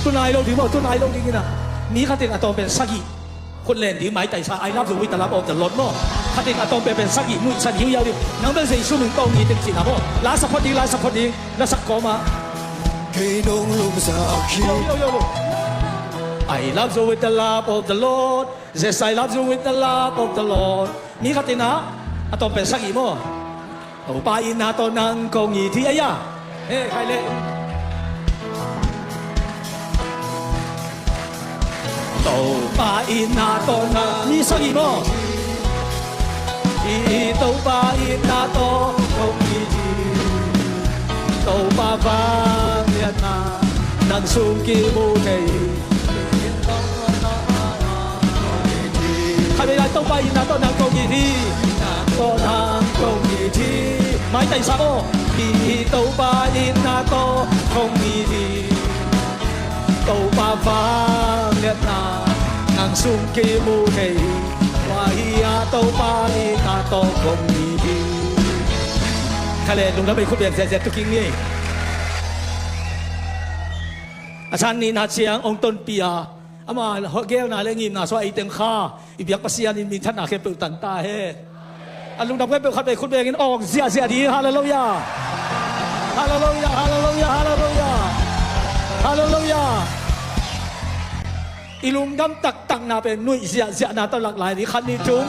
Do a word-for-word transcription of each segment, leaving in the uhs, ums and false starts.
Tu nai lo ding maw, tu nai lo ding in ah. Mi khat in a tawm pen sagih khut len ding, maitai sa, "I love you with the love of the Lord," maw. Khat in a tawm pen, pen sagih nuihsan hiuhiau ding. Nang bel Jesu min tawh ngi teng cihna maw. La sak phot ding, la sak phot ding, la sak kawm ah. Kei nong lungsak hi. Yo, yo, yo, yo. "I love you with the love of the Lord. Yes, I love you with the love of the Lord." Mi khat in ah, a tawm pen sagih maw. "Topa itna tawh nang kong it hi," aya. He, khai le. "Topa itna tawh nang," mi sagih maw. "Hi Topa itna tawh kong it hi. Topa vangliatna nang sung kimu thei hi." Khat vei lai, "Topa itna tawh nang kong it hi. Tawh nang kong it hi." Maitai sa aw. "Hi Topa itna tawh kong it hi. Topa vangliatna nang sung kimu thei hi. Tua hi a Topa itna tawh kong it hi." Khai le, lungdam ei, khut beng ziahziah tu kik ni. A zan nihna ciang hong tonpih a, ama geelna le ngimna suah ei teng kha i biak Pasian in minthanna khempeuh tang ta hen. A lungdam khempeuh khat vei khut bengin awng ziahziah ding. Halleluiah. Halleluiah, halleluiah, halleluiah. Halleluiah. I lungdam taktakna pen nuih ziahziahna tawh lak lai ding, khat nih thum.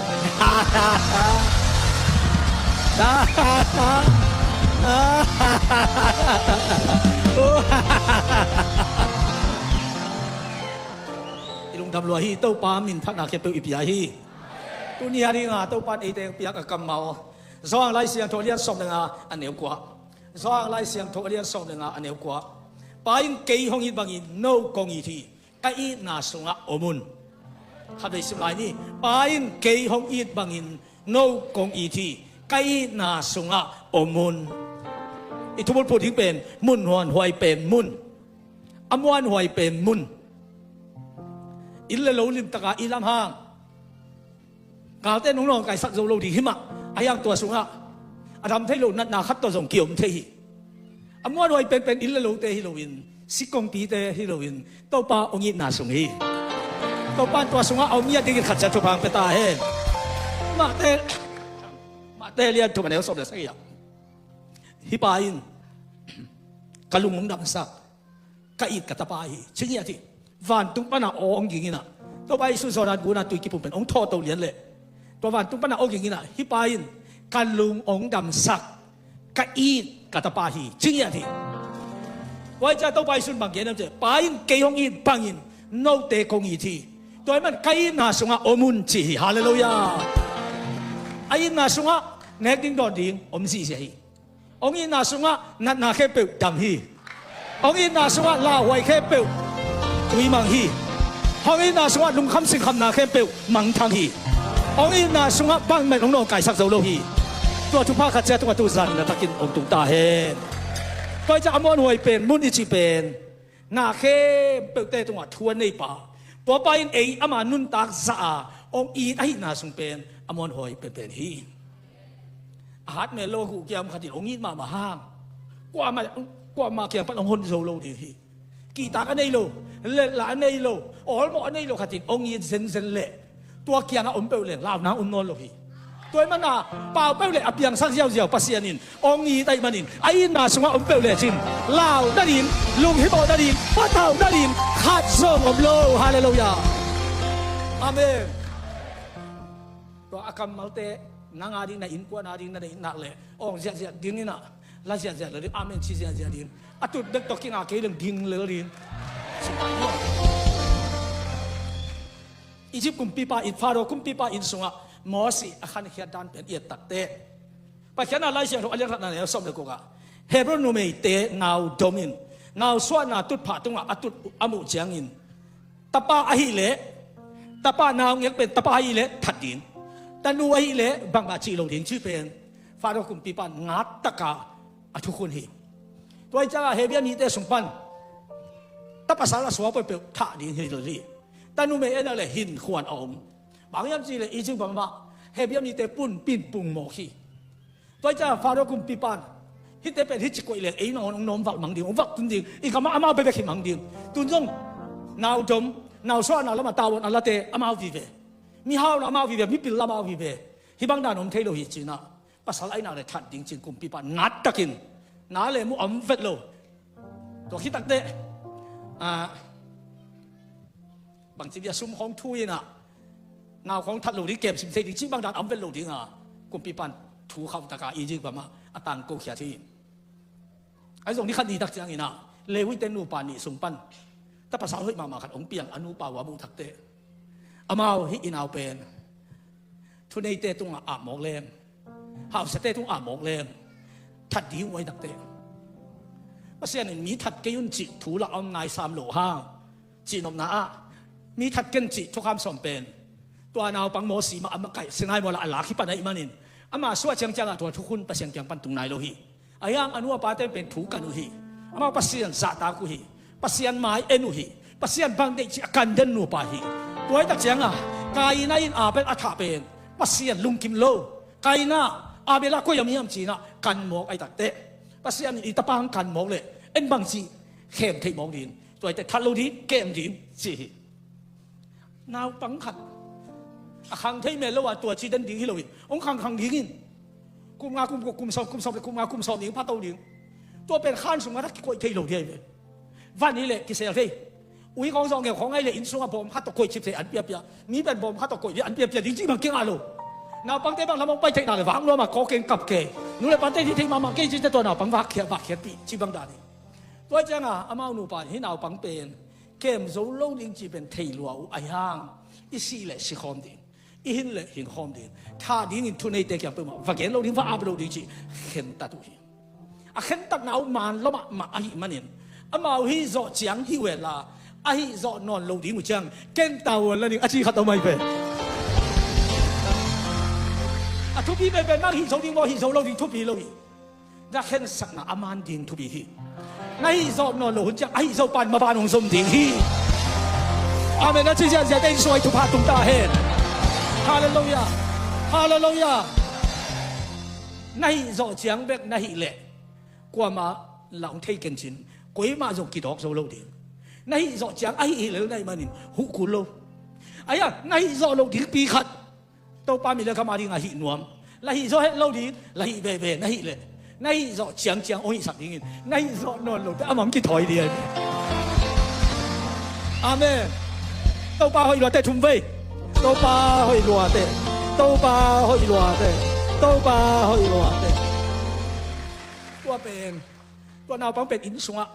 I lungdam lua hi, Topa minthanna khempeuh i pia hi. Tuni a ding a Topa in ei teng piak a kammal. Johan Lai Siangtho a lian sawm le nga, a neu kua. Johan Lai Siangtho a lian sawm le nga, a neu kua. "Pa in kei hong it bangin no kong it hi. Ka itna sungah om un." Khat vei sim lai ni. "Pa in kei hong it bangin no kong it hi. Ka itna sungah om un." I thubulphu ding pen mun huanhuai pen mun. A muanhuai pen mun. Inn le lo limtaka i lam hang. Galte nong nawngkaisak zo lo ding hi mah. Ahi hang tua sungah a dam thei lo natna khat tawh zong kiom thei hi. A muanhuai penpen inn le lote hi loin, sikongpite hi loin, Topa hong itna sung hi. Topa in tua sungah a om ngiat dingin khat ciat thupha pia ta hen. Mate, Mate lian thum a neu sawm le sagih ah, "Hih pa in ka lung hong damsak, ka it ka tapa hi," ci ngiat hi. Vantung pana aw hong ging in ah, Topa Jesu Jordan gun a tui kipum pen hong thawh to lian leh, tua vantung pana aw ging in ah, "Hih pa in ka lung hong damsak, ka it ka tapa hi," ci ngiat hi. Tua hi ciang Topa Jesu in bang gen hiam cih leh, "Pa in kei hong it bangin note kong it hi. Tua ahih man ka itna sungah om un," ci hi. Halleluiah. A itna sungah nek ding dawn ding om ziahziah hi. Hong itna sungah natna khempeuh dam hi. Hong itna sungah lauhuai khempeuh tuimang hi. Hong itna sungah lungkham singkhamna khempeuh mangthang hi. Hong itna sungah bangmah in hong nawngkaisak zo lo hi. Tua thupha khat ciat tungah tu zan na takin hong tung ta hen. Tua hi ciang a muanhuai pen mun i cih pen na khempeuhte tungah thu a nei pa, tua pa in ei ama nuntak zah a hong it ahihna sung pen a muanhuai penpen hi. A hat mel lo, a huh kiam khat in hong it mahmah hang, kuamah, kuamah kiang pan hong hon zo lo ding hi. Kihtak a nei lo, letla a nei lo, awlmawh a nei lo khat in hong it zenzen leh, tua kiangah om peuh leng launa om nawn lo hi. Tua ahih manin pau peuh leh a piangsak ziauziau Pasian in hong it ahih manin, a itna sungah om peuh lecin, lau nading, lunghimawh nading, patau nading khat zong om lo. Halleluiah. Amen. Tua a kammalte, nang a ding, na innkuan a ding, na neih nak leh awng ziahziah ding in ah, la ziahziah lel ding, amen ci ziahziah ding. A tut bek tawh kinga kei leng ding lel ding. Egypt kumpipa inn, Pharaoh kumpipa inn sungah Moses a khankhiat dan pen i et takteh, Paikhiatna Lai Siangtho a lian khatna neu sawm le guk ah, Hebru numeite nau dom in, nau suahna tutphah tungah a tut a muh ciangin, tapa ahih leh, tapa naungek pen tapa ahih leh that ding, tanu ahih leh bangmah cih lo ding cih pen Pharaoh kumpipa in ngattaka a thukhun hi. Tua hi ciangah Hebru mite sung pan, ta pasal a suak peuhpeuh thah ding hi lo hi. Tanu mei en a leh hinkhua a om. Bang hiam cih leh Egypt bangmah Hebru mite pun pin pung mawk hi. Tua hi ciangah Pharaoh kumpipa in, hihte pen hih ci koih leng ei nangawn hong nawm vak mang ding, hong vak tun ding, i gamah amau bekbek hi mang ding. Tun zong Nau dom, nau suahna lamah tavuan a late amau vive. Mihau la amau vive, mipil la amau vive. Hih bang dan om thei lo hi cinah, pasal aihna le that ding cin kumpipa nattakin na le mu om vet lo. Tua khit takteh, ah, bangci bia sum khawng thu inah, nau khawng that lo ding, kem sim thei ding cih bang dan om vet lo dingah, kumpipan thu khauh taka i ding bamah a tangko khiat hi. Ahi zong ni khat ni tak cianginah, Levite nupa nih sung pan ta pasal hoih mahmah khat hong piang a nupa uh a muh takteh, amau hih i nau pen thuneite tungah a mawk lem, hausiate tungah a mawk lem, that ding uh ahi takteh, Pasian in mi that kei un cih thu lah a om nai sam lo hang, cihnopna ah, mi that ken cih thukham sawm pen tua naupang Mosi mah a makaih Sinai mual ah a lak hi pan ahih manin, ama suah ciangciangah tua thukhun Pasian kiang pan tung nai lo hi. Ahi hang a nu a pate pen thu kan uh hi. Amau Pasian zahtak uh hi. Pasian mai en uh hi. Pasian bang deih cih a kan den nupa hi. Tua ahi tak ciangah, Kaina in Abel a thah pen Pasian lungkim lo. Kaina, Abel ah koi a mi hiam cinah kan mawk ahi takteh, Pasian in i tapa hong kan mawk leh en bangci khem theih mawk ding. Tua ahi teh that lo ding, kem ding ci hi. Naupang khat a khang thei mel lo a tua ci den ding hi loin, hong khang khang dingin, kum nga kum guk kum sawm, kum sawm le kum nga kum sawm ding pha to ding. Tua pen khan sungah a kikoih thei lo ding ahi ve. Van hi leh kisel thei. Ui khawng zawh ngeu khawng ahi leh inn sungah bawm khat tawh koih cip thei an piapia. Mi pen bawm khat tawh koih ding an piapia ding cih bang kingah lo. Naupangte bang lam hong pai theihna le vak nuamah kawk keng kap kei. Nu le pate hih theih mahmah kei cihte tua naupang vak khiat, vak khiatpih cih bang dan hi. Tua ciangah amau nupa in hih naupang pen kem zo lo ding cih pen thei lua uh ahi hang, i sih leh si khawm ding, i hin leh hin khawm ding, thah dingin thuneite kiang peuhmah va gen lo ding, va ap lo ding cih khentat uh hi. A khentatna uh man lua mahmah ahih manin, amau hih zawh ciang hi uh hen la, a hih zawh nawn lo ding uh ciang ken tavuan la ding a ci khat om ahi ve. A thupi penpen nang hih zo ding maw, hih zo lo ding thupi lo hi. Na khensatna a man ding thupi hi. Na hih zawh nawn lo hun ciang a hih zo pan maban hong zom ding hi. Amen. Na ci ziahziah te in suai thupha tung ta hen. Halleluiah. Halleluiah. Na hih zawh ciang bek na hih leh kuamah lah hong thei kencin, kuamah zong kidawk zo lo ding. Na hih zawh ciang a hih hi lel na hih manin huh kul lo. Ahi a, na hih zawh loh dingpi khat Topa mi le kam a dingah hih nuam. La hih zawh het lo ding, la hih veve na hih leh, na hih zawh ciangciang hong hihsak dingin, na hih zawh nawn lote amah hong kithawi ding ahi. Amen. Topa hoih luate thum vei. Topa hoih luate. Topa hoih luate. Topa hoih luate. Tua pen, tua naupang pen inn sungah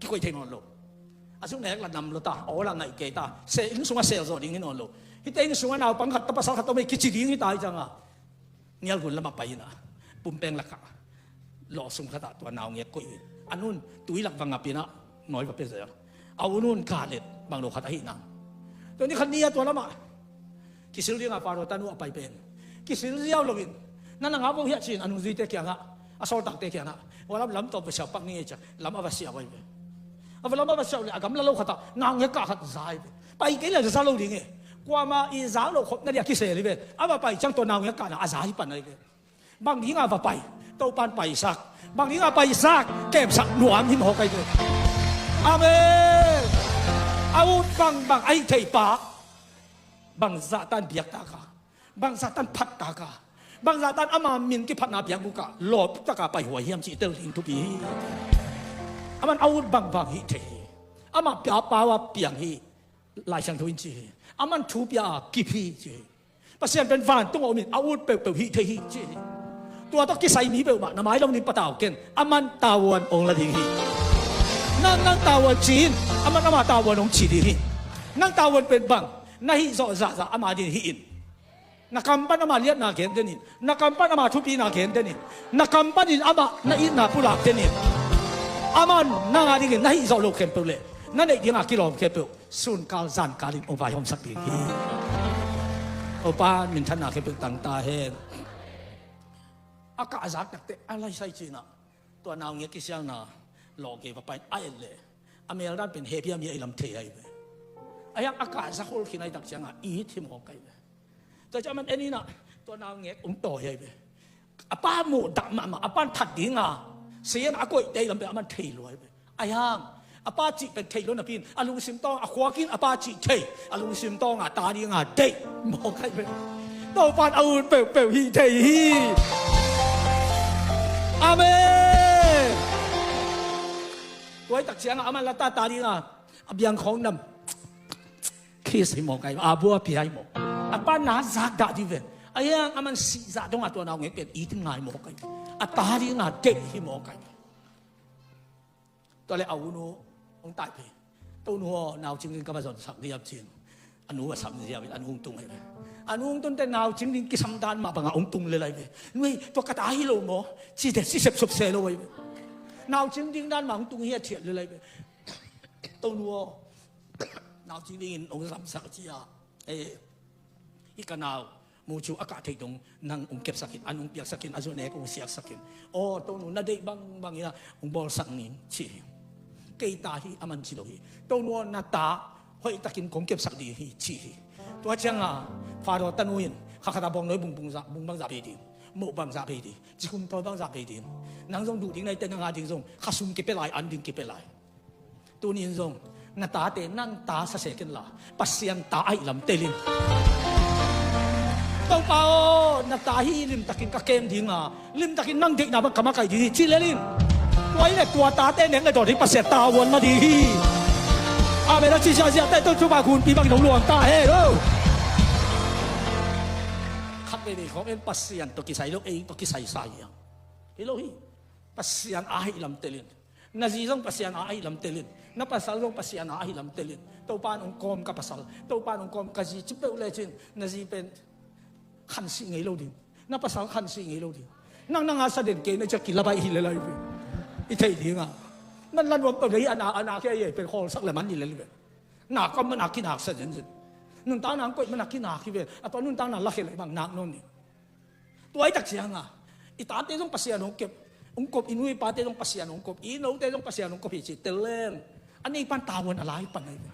kikoih thei nawn lo. A zuk nek la nam lo ta, aw la ngaih kei ta, sel, inn sungah sel zawh ding hi nawn lo. Hihte inn sungah naupang khat ta pasal khat om ei kici ding hi ta hi ciangah, nial hun lamah pai inah, pumpeng lakah lawh sung khatah tua naungek koih in, a nun tui lak va ngap inah nawi va pia zel. A u nun kah let bang lo khat ahi nang. Tua ni khat ni a tua lamah kisil dingah Faro tanu a pai pen kisil ziau loin, na na ngap uh hiah ci-in a nungzuite kiangah, a sawltakte kiangah, ua lam, lam tawh va siau pak ni ei ciah lam a va siau ahi ve. A va lam a va siau le a gamla lo khatah naungek kah khat za ahi ve. Pai kei le za lo ding e. Kuamah i za lo khop na ding a kisel hi ve. A va pai ciang tua naungek kahna a za hi pan ahi ve. Bang dingah va pai? Topan paisak. Bang dingah paisak? Kemsak nuam hi mawk ahi ve. Amen. A ut bangbang ahi thei pa, bang zahtan biaktak a, bang zahtan phattak a, bang zahtan ama min kiphatna biakbuk ah lawptaka paihuai hiam cih tel ding thupi hi. Aman a ut bangbang hih thei hi. Amah pia pau a piang hi. Lai Siangtho in ci hi. Aman thu pia a kip hi ci hi. Pasian pen vantung a om in a ut peuhpeuh hih thei hi ci hi. Tua tawh kisai mi peuhmah na mai long ding patau ken. Aman tavuan ong la ding hi. Nang, nang tavuan ci in. Aman ama tavuan ong ci ding hi. Nang tavuan pen bang? Na hih zawh zahzah ama din hih in. Na kam pan ama liatna gen den in. Na kam pan ama thupina gen den in. Na kam panin amah na itna pulak den in. Aman nang a dingin na hih zawh loh khempeuh le na neih dinga kilawm khempeuh sunkal zankalin hong vaihawmsak ding hi. Topa minthanna khempeuh tang ta hen. A kahzak takteh a laisai cinah tua naungek kisialna lawhgei va pain a et leh a meldan pen hehpih a mi a i lam thei ahi ve. A hiang a kahzak hol khin ahi tak ciangah it hi mawk ahi ve. Tua ciah man en inah tua naungek hong tawi ahi ve. A pa muhdah mahmah, a pan that dinga sian a koihte i lam pen a man thei lua ahi ve. A hiang A pa cih pen thei lo napi in a lungsim tawng a khuak in a pa cih thei, a lungsim tawng a ta dinga deih mawk ahi ve. Topan a ut peuhpeuh hih thei hi. Amen. Tua hi tak ciangah aman la ta ta dinga a biang khawng nam kiss hi mawk ahi ve, a bua pia hi mawk. A pa na zak dah dih ve. A hiang aman sih zah dongah tua nau ngei pen it in ngai mawk ahi ve. A ta dinga deih hi mawk ahi ve. Tua le a unu hong tai phei. Tonu aw, nau cing ding ka va zonsak diam cin. A nu va sam diam in a nu hong tung hi ve. A nu hong tun te nau cing ding kisam dan mah bangah hong tung le lai ve. Nuai, tua ka ta hi lo maw? Ci te si sepsop se lo hi ve. Nau cing ding dan mah hong tung hi a thiat le lai ve. Tonu aw, nau cing ding in hong zamsak cia. Eh, i ka nau mucu a kah theih dong nang hong kepsak in, an hong piaksak in, a zu nek hong siaksak in. Aw Tonu, na deih bangbang in a hong bawlsak ning ci hi. Kei ta hi a man ci lo hi. Tonu aw, na ta hoihtakin kong kepsak ding hi ci hi. Tua cianga Faro tanu in kha khat a bawngnawi bung bangzah bei ding, moh bangzah bei ding, cikhum tawi bangzah bei ding. Nang zong duh ding na hite, nang a ding zong khasum kipia lai, an ding kipia lai. Tuni in zong na tate nang ta sa sek in la, Pasian ta ahih lam tel in. Topa aw, na ta hi limtakin ka kem dinga, limtakin nang deihna bang ka makaih ding hi ci lel in. Tua hi le tua tate nek le dawn hi Pasian tavuan mah ding hi. Amen a ci ziahziah ta hi. Topa gunpi bangin hong luang ta hen lo. Khat veivei khawng en Pasian tawh kisai lo, ei tawh kisai sa hi hang. Hi lo hi. Pasian a ahih lam tel in. Na zi zong Pasian a ahih lam tel in. Na pasal zong Pasian a ahih lam tel in. Topa in hong kawm ka pasal, Topa in hong kawm ka zi ci peuh lecin na zi pen khansih ngei lo ding. Na pasal khansih ngei lo ding. Nang nang a sa den kei na ciah kilabaih hi le lai ve. I theih dinga man la nuam peuh le hi. A na, a na khia hi pen khawlsak le man hi le lai ve. Na kawm man a kinak sa zenzen. Nuntakna hong koih man a kinak hi ve. A tua nuntakna lakhia le bang nak nawn ni. Tua hi tak cianga i tate zong Pasian hong kep, hong kop, i nu i pate zong Pasian hong kop, i note zong Pasian hong kop hi ci tel leng a neipan tavuan a lai pan ahi ve.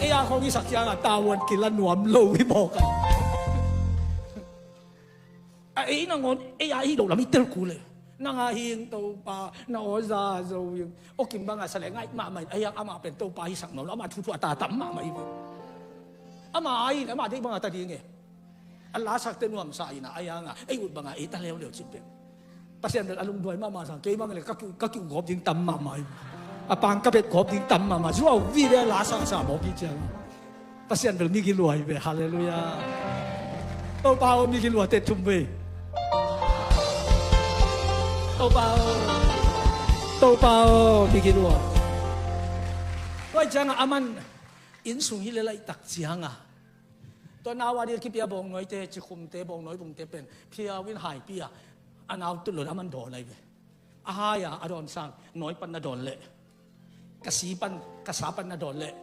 Ei a khawng i sak cianga tavuan kila nuam lo hi mawk a. A ei nangawn ei a hi lo lam i tel kul e. Nang a hing Topa na aw za zo hing. Aw kim banga sa le ngaih mahmah in a hiang amah pen Topa hi sak nuam lo, amah thuthu a ta tam mahmah hi ve. Amah a hi le amah deih banga ta ding e. A lasakte nuamsa ina a hianga ei ut banga ei ta leuleu cih pen Pasian bel a lungduai mahmah sang kei bang le ka kiu, ka kiu gawp ding tam mahmah hi. A pang ka bet gawp ding tam mahmah. Zuau vive a lasaksa mawk hi ciang Pasian bel migil lua hi ve. Halleluiah. Topa aw, migil luate thum ve. Topa aw, Topa aw, migil lua. Tua hi cianga aman inn sung hi le laih tak cianga tua nau a ding kipia bawngnawi te, cikhum te, bawngnawi bung te pen phiau in haipi a, a nau tut lo in aman dawn ahi ve. A hai a, a dawn sang nawi pan na dawn leh, ka si pan, ka sa pan na dawn leh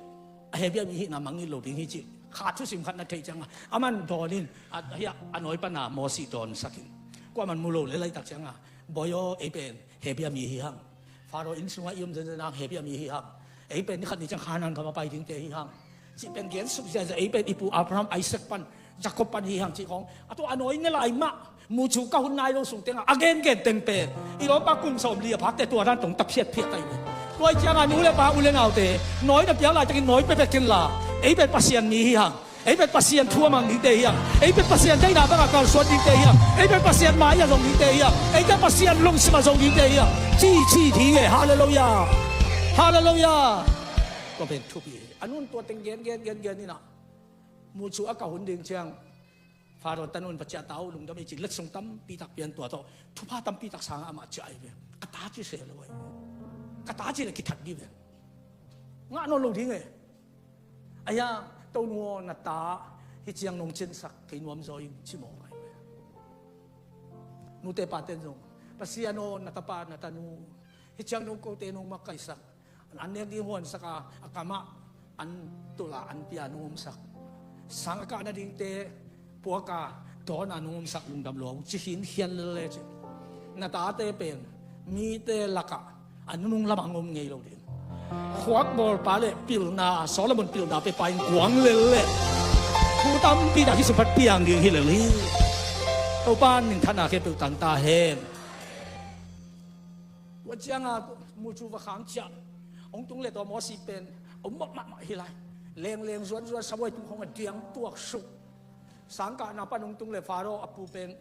a hebia mi hihna mangngilh lo ding hi cih kha thusim khat na theih cianga aman dawn in a, a, a nawi pana Mosi dawnsak in kuaman mu lo le laih tak cianga, Bawi aw, ei pen hebia mi hi hang. Faro inn sungah i om zenzen hang, hebia mi hi hang. Ei pen ni khat ni ciang Khanaan gam a pai dingte hi hang. Cih pen gen suk ziahziah, ei pen i pu Abraham, Isaac pan, Jacob pan hi hang cih khawng a tua a nawi ne lai mah. Mucu ka hun nai lo sung tengah a gengen teng pen i lawmpa kum sawmli a phakte tua dan tong ta phiatphiat ahi ve. Tua hi cianga nu le pa, u le naute, nawi na piak laitakin nawi pepek in la, ei pen Pasian mi hi hang. Ei pen Pasian thu a mang dingte hi hang. Ei pen Pasian deihna bangah kalsuan dingte hi hang. Ei pen Pasian mai-ah zong dingte hi hang. Ei pen Pasian lungsimah zong dingte hi hang. Ci ci ding e. Halleluiah. Halleluiah. Tua pen thupi hi. A nun tua teng gen gen gen gen inah mucu a ka hun ding ciang Faro tanun va ciah ta uh, lungdam ei ci, letsong tampi tak pian tua tawh thupha tampi tak sangah amah ciah ahi ve. Ka ta ci se lo ahi ve. Ka ta ci le kithat dih ve. Ngah nawn lo ding e. Aia, Tonu aw, na ta hih ciang nong cinsak kei nuam zaw ing ci mawk ahi ve. Nute pate zong Pasian aw, na tapa na tanu hih ciang nong kote nong makaihsak. An nek ding huansak a, a kamah an tulh a an pia nong omsak. Sang a kah nadingte puak a dawn a nong omsak lungdam lo ci khinkhian lel le ci. Na tate pen mite lakah a nunung lamah ngom ngei lo ding. Khuak bawlpa le pilna, Solomon pilna pepa in kuang lel le thu tampi dah kisumpat piang ding hi lel hi. Topa in minthanna khempeuh tang ta hen. Tua cianga mucu va khang ciah. Hong tung le tua Mosi pen om mah mahmah hi lai. Lengleng zuanzuan, sabuai tung khawng a diang tuaksuk. Sangkahna pan hong tung le Faro a pu pen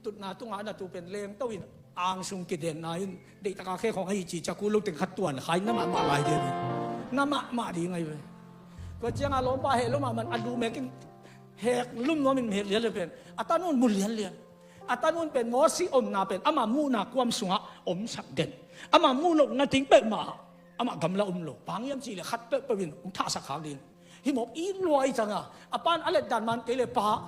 tutna tungah a na tu pen lengto in angsung kidenna in deihtaka khe khawng ahi ci, caku lo teng khat tuan khai na mahmah lai ding. Na mahmah ding ahi ve. Tua cianga lawmpa heh lo mahmah a lu mekin hek lum nuamin hek lianlian pen a tanun mu lianlian. A tanun pen Mosi omna pen ama muhna kuam sungah omsak den. Ama muh lohna ting peuhmah amah gamla om lo. Bang hiam cihleh khat peuhpeuh in hong thahsak khak ding. Hi mawk i luai canga a pan a letdan man kei le pa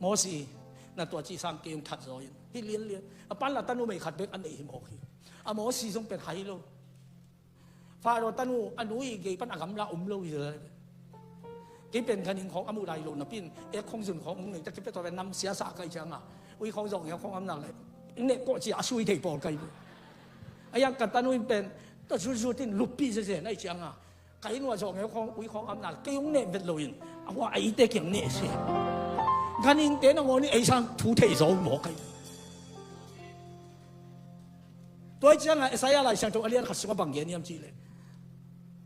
Mosi, na tua ci sang kei hong that zaw in. Hi lianlian a pan la tanu mei khat bek a neih hi mawk hi. A Mosi zong pen hai lo. Faro tanu a nu i gei pan a gamla om lo hi. Kei pen ganin khawng a muh lai lo napin ek khawng zun khawng om nei ta kei pe tua pen nam siasa kai cianga ui khawng zawh ngeu khawng am nak le neh kawh cia a sui thei pawl kai. A yang ka tanu in pen tua zutzut in luppi zezen ai cianga kai nuah zawh ngeu khawng ui khawng am nak kei hong neh vet lo in a hua a ite kiang neh se. Ganinte nangawn in ei sang thu thei zaw maw kai. Tua hi cianga Isaiah Lai Siangtho a lian khat sungah bang gen hiam cihleh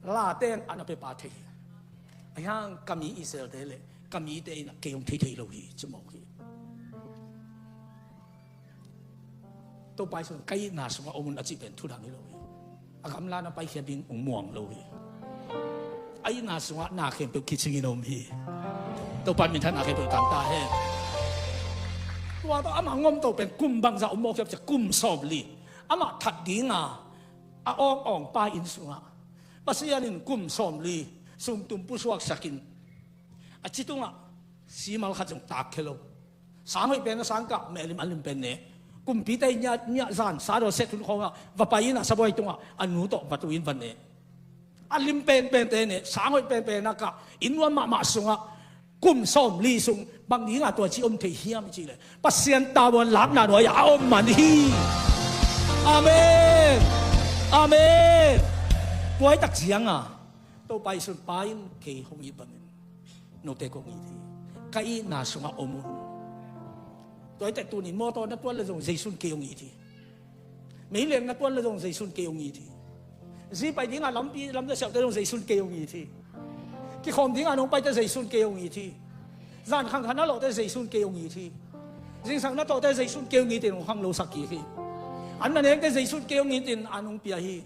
lateng a na pepa thei. A hiang ka mi Israelte le ka mite in a kei hong thei thei lo hi ci mawk hi. Topa Jesu in ka itna sungah om un a cih pen thudang hi lo hi. A gamla na paikhiat ding hong muang lo hi. A itna sungah na khempeuh kicingin om hi. Topa minthanna khempeuh tangta hen. Tua tawh amah ngomto pen kum bangzah om mawk hiam ciah kum sawmli. Amah that dinga a awngawng pa inn sungah Pasian in kum sawmli sungtum pusuaksakin a ci tungah simal khat zong tak khia lo. Sang hoih pen a sangkah mehlim an lim pen ne. Kumpite i niat niah zan sadaw seh thun khawngah va pai inah sabuai tungah a nu tawh va tu in va ne. A lim penpente ne sang hoih penpen a kah inn nuam mahmah sungah kum sawmli sung bang dingah tua ci om thei hiam i cih leh Pasian tavuan lakna nuai-ah a om man hi. Amen. Amen. Tua i tak cianga Topa Jesu in pa in kei hong it bangin note kong it hi. Ka itna sungah om un. Tua i tak tunin mawtaw na tuan le zong Jesu in kei hong it hi. Meileng na tuan le zong Jesu in kei hong it hi. Zi pai dinga lampi lam na siauhte zong Jesu in kei hong it hi. Kikhawm dinga nong paite Jesu in kei hong it hi. Zan khangkhat na lawhte Jesu in kei hong it hi. Zingsang na tawhte Jesu in kei hong it in hong khang losak kik hi. An na nengte Jesu in kei hong it in an hong pia hi.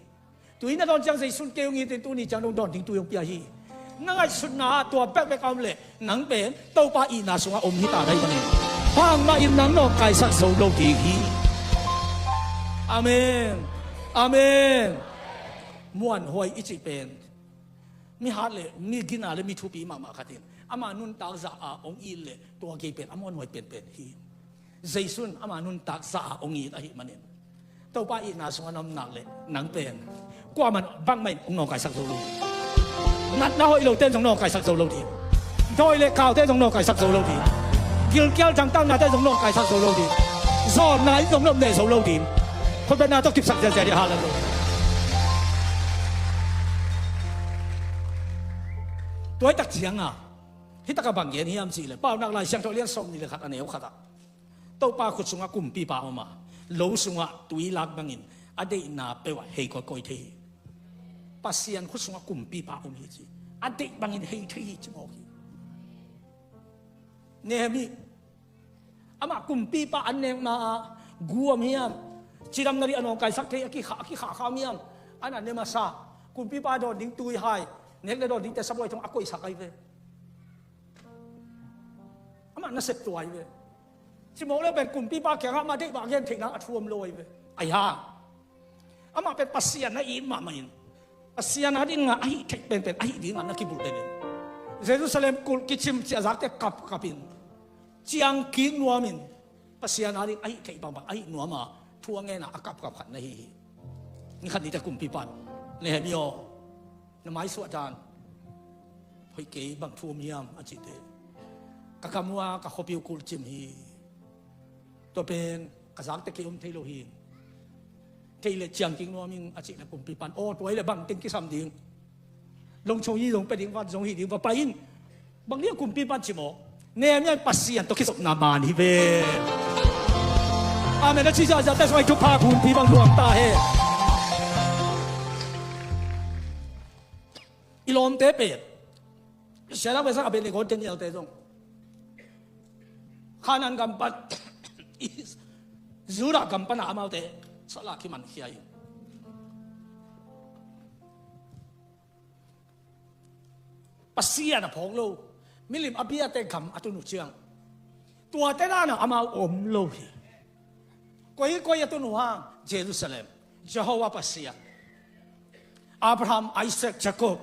Tui na dawn ciang Jesu in kei hong it in tuni ciang dong dawn ding tui hong pia hi. Na ngaihsutna ah tua bekbek a om leh nang pen Topa itna sungah om hi ta dai bangin bangmah in nang nawngkaisak zo lo ding hi. Amen. Amen. Muanhuai i cih pen mi hat le mi gina le mi thupi mahmah khat in ama nuntak zah a hong it leh tua gei pen a muanhuai penpen hi. Jesu in ama nuntak zah a hong it ahih manin Topa itna sungah na om nak leh nang pen kuamah bangmah in hong nawngkaisak zo lo ding. Natna hoih lote in zong nawngkaisak zo lo ding. Dawi le kaute in zong nawngkaisak zo lo ding. Gilkial dangtaknate in zong nawngkaisak zo lo ding. Zawhna in zong na om neh zo lo ding. Khutbetna tawh kipsak ziahziah ding. Halleluiah. Tua i tak cianga hih takah bang gen hiam cih leh Paunak Lai Siangtho lian sawmnih le khat a neu khatah Topa khut sungah kumpipa om a, lo sungah tui lak bangin a deihna peuhah hei kawikawi thei hi. Pasian khut sungah kumpipa om hi ci. A deih bangin hei thei hi ci mawk hi. Nehemiah amah kumpipa an nek ma-ah gu om hiam? Cidamna dih a nawngkaisak thei a kikha a kikha kha om hiam? An a ne masa kumpipa dawn ding tui hai nek le dawn dingte sabuai thong a koihsak ahi ve. Amah nasep tua ahi ve. Cimawh le pen kumpipa kiangah amah deih mah a gen theihna a thu om lo ahi ve. Ahi hang amah pen Pasian a it mahmah in Pasian a dingah a hih theih penpen a hih dingah na kibulh den in Jerusalem kulh kicim ciahzakte kapkap in ciangkik nuamin Pasian a ding a hih theih bangbang a hih nuama thu a ngena a kapkap khat na hi hi. Ni khat nite kumpipan Nehemiah aw, na maisuah dan hoih kei, bang thu om hiam a cihte ka kam uh a ka khuapi uh kulh cim hi. Tua pen ka zakte kei om thei lo hi. Kei le ciangkik nuam ing a cih le kumpipan aw tua hi le bang teng kisam ding. Longchong hi zong pia ding vat zong hi ding va pai in. Bang ding a kumpipan cimawh Nehemiah in Pasian tawh kizopna man hi ve. Amen a ci ziahziahte sungah i thupha kumpi bang luang ta he. I lawmte pen, Shadrach, Meshach, Abednego, Daniel-te zong Kanaan gam pan, Judah gam pana amaute salah kimankhia hi. Pasian a phawk lo, milim a biate gam a tun uh ciang, tuate dan a amau om lo hi. Koi koi a tun uh hang? Jerusalem, Jehovah Pasian, Abraham, Isaac, Jacob.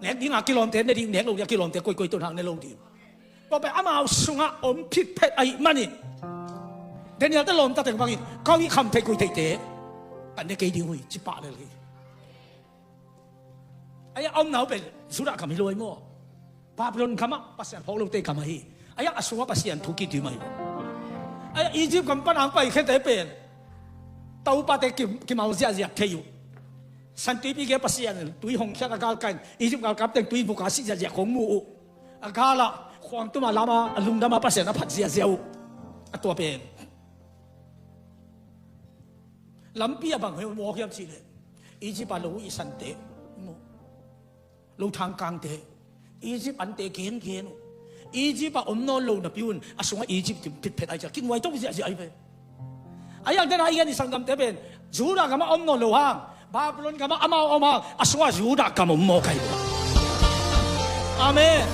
Nek dinga kilawmte ne ding, nek lo dinga kilawmte koikoi tun hang ne lo ding. Tua pen amau sungah om phitphet ahih manin, Daniel-te lawmta teng bangin, "Kong i kham thei koi theite ka ne kei ding uh hi," ci pah lel hi. Ahi a omna uh pen Judah gam hi lo ahi maw? Babylon gamah Pasian phawk lote gam ahi. Ahi a, a sungah Pasian thu kidim ahi. Ahi a, Egypt gam pan ang paikhete pen Topa te ki, kimal ziahziah thei uh. Santuipi gei Pasian in tui hong khiat a galkap in, Egypt galkap teng tui buka sih ziahziah kong mu uh. A galah khuang tuma lama a lungdama Pasian a phat ziahziah uh. A tua pen lampi a bang hei mawk hiam cih leh, Egypt a lo i sante, lo thangkangte, Egypt ante gengen uh. Egypt a om nawn lo napi un a sungah Egypt kim phitphet ahi ciang kinuai to ziahziah ahi ve. Ahi hang tena i gen i sanggamte pen Judah gamah om nawn lo hang, Babylon gamah amau om hang, a sungah Judah gam om mawk ahi ve. Amen.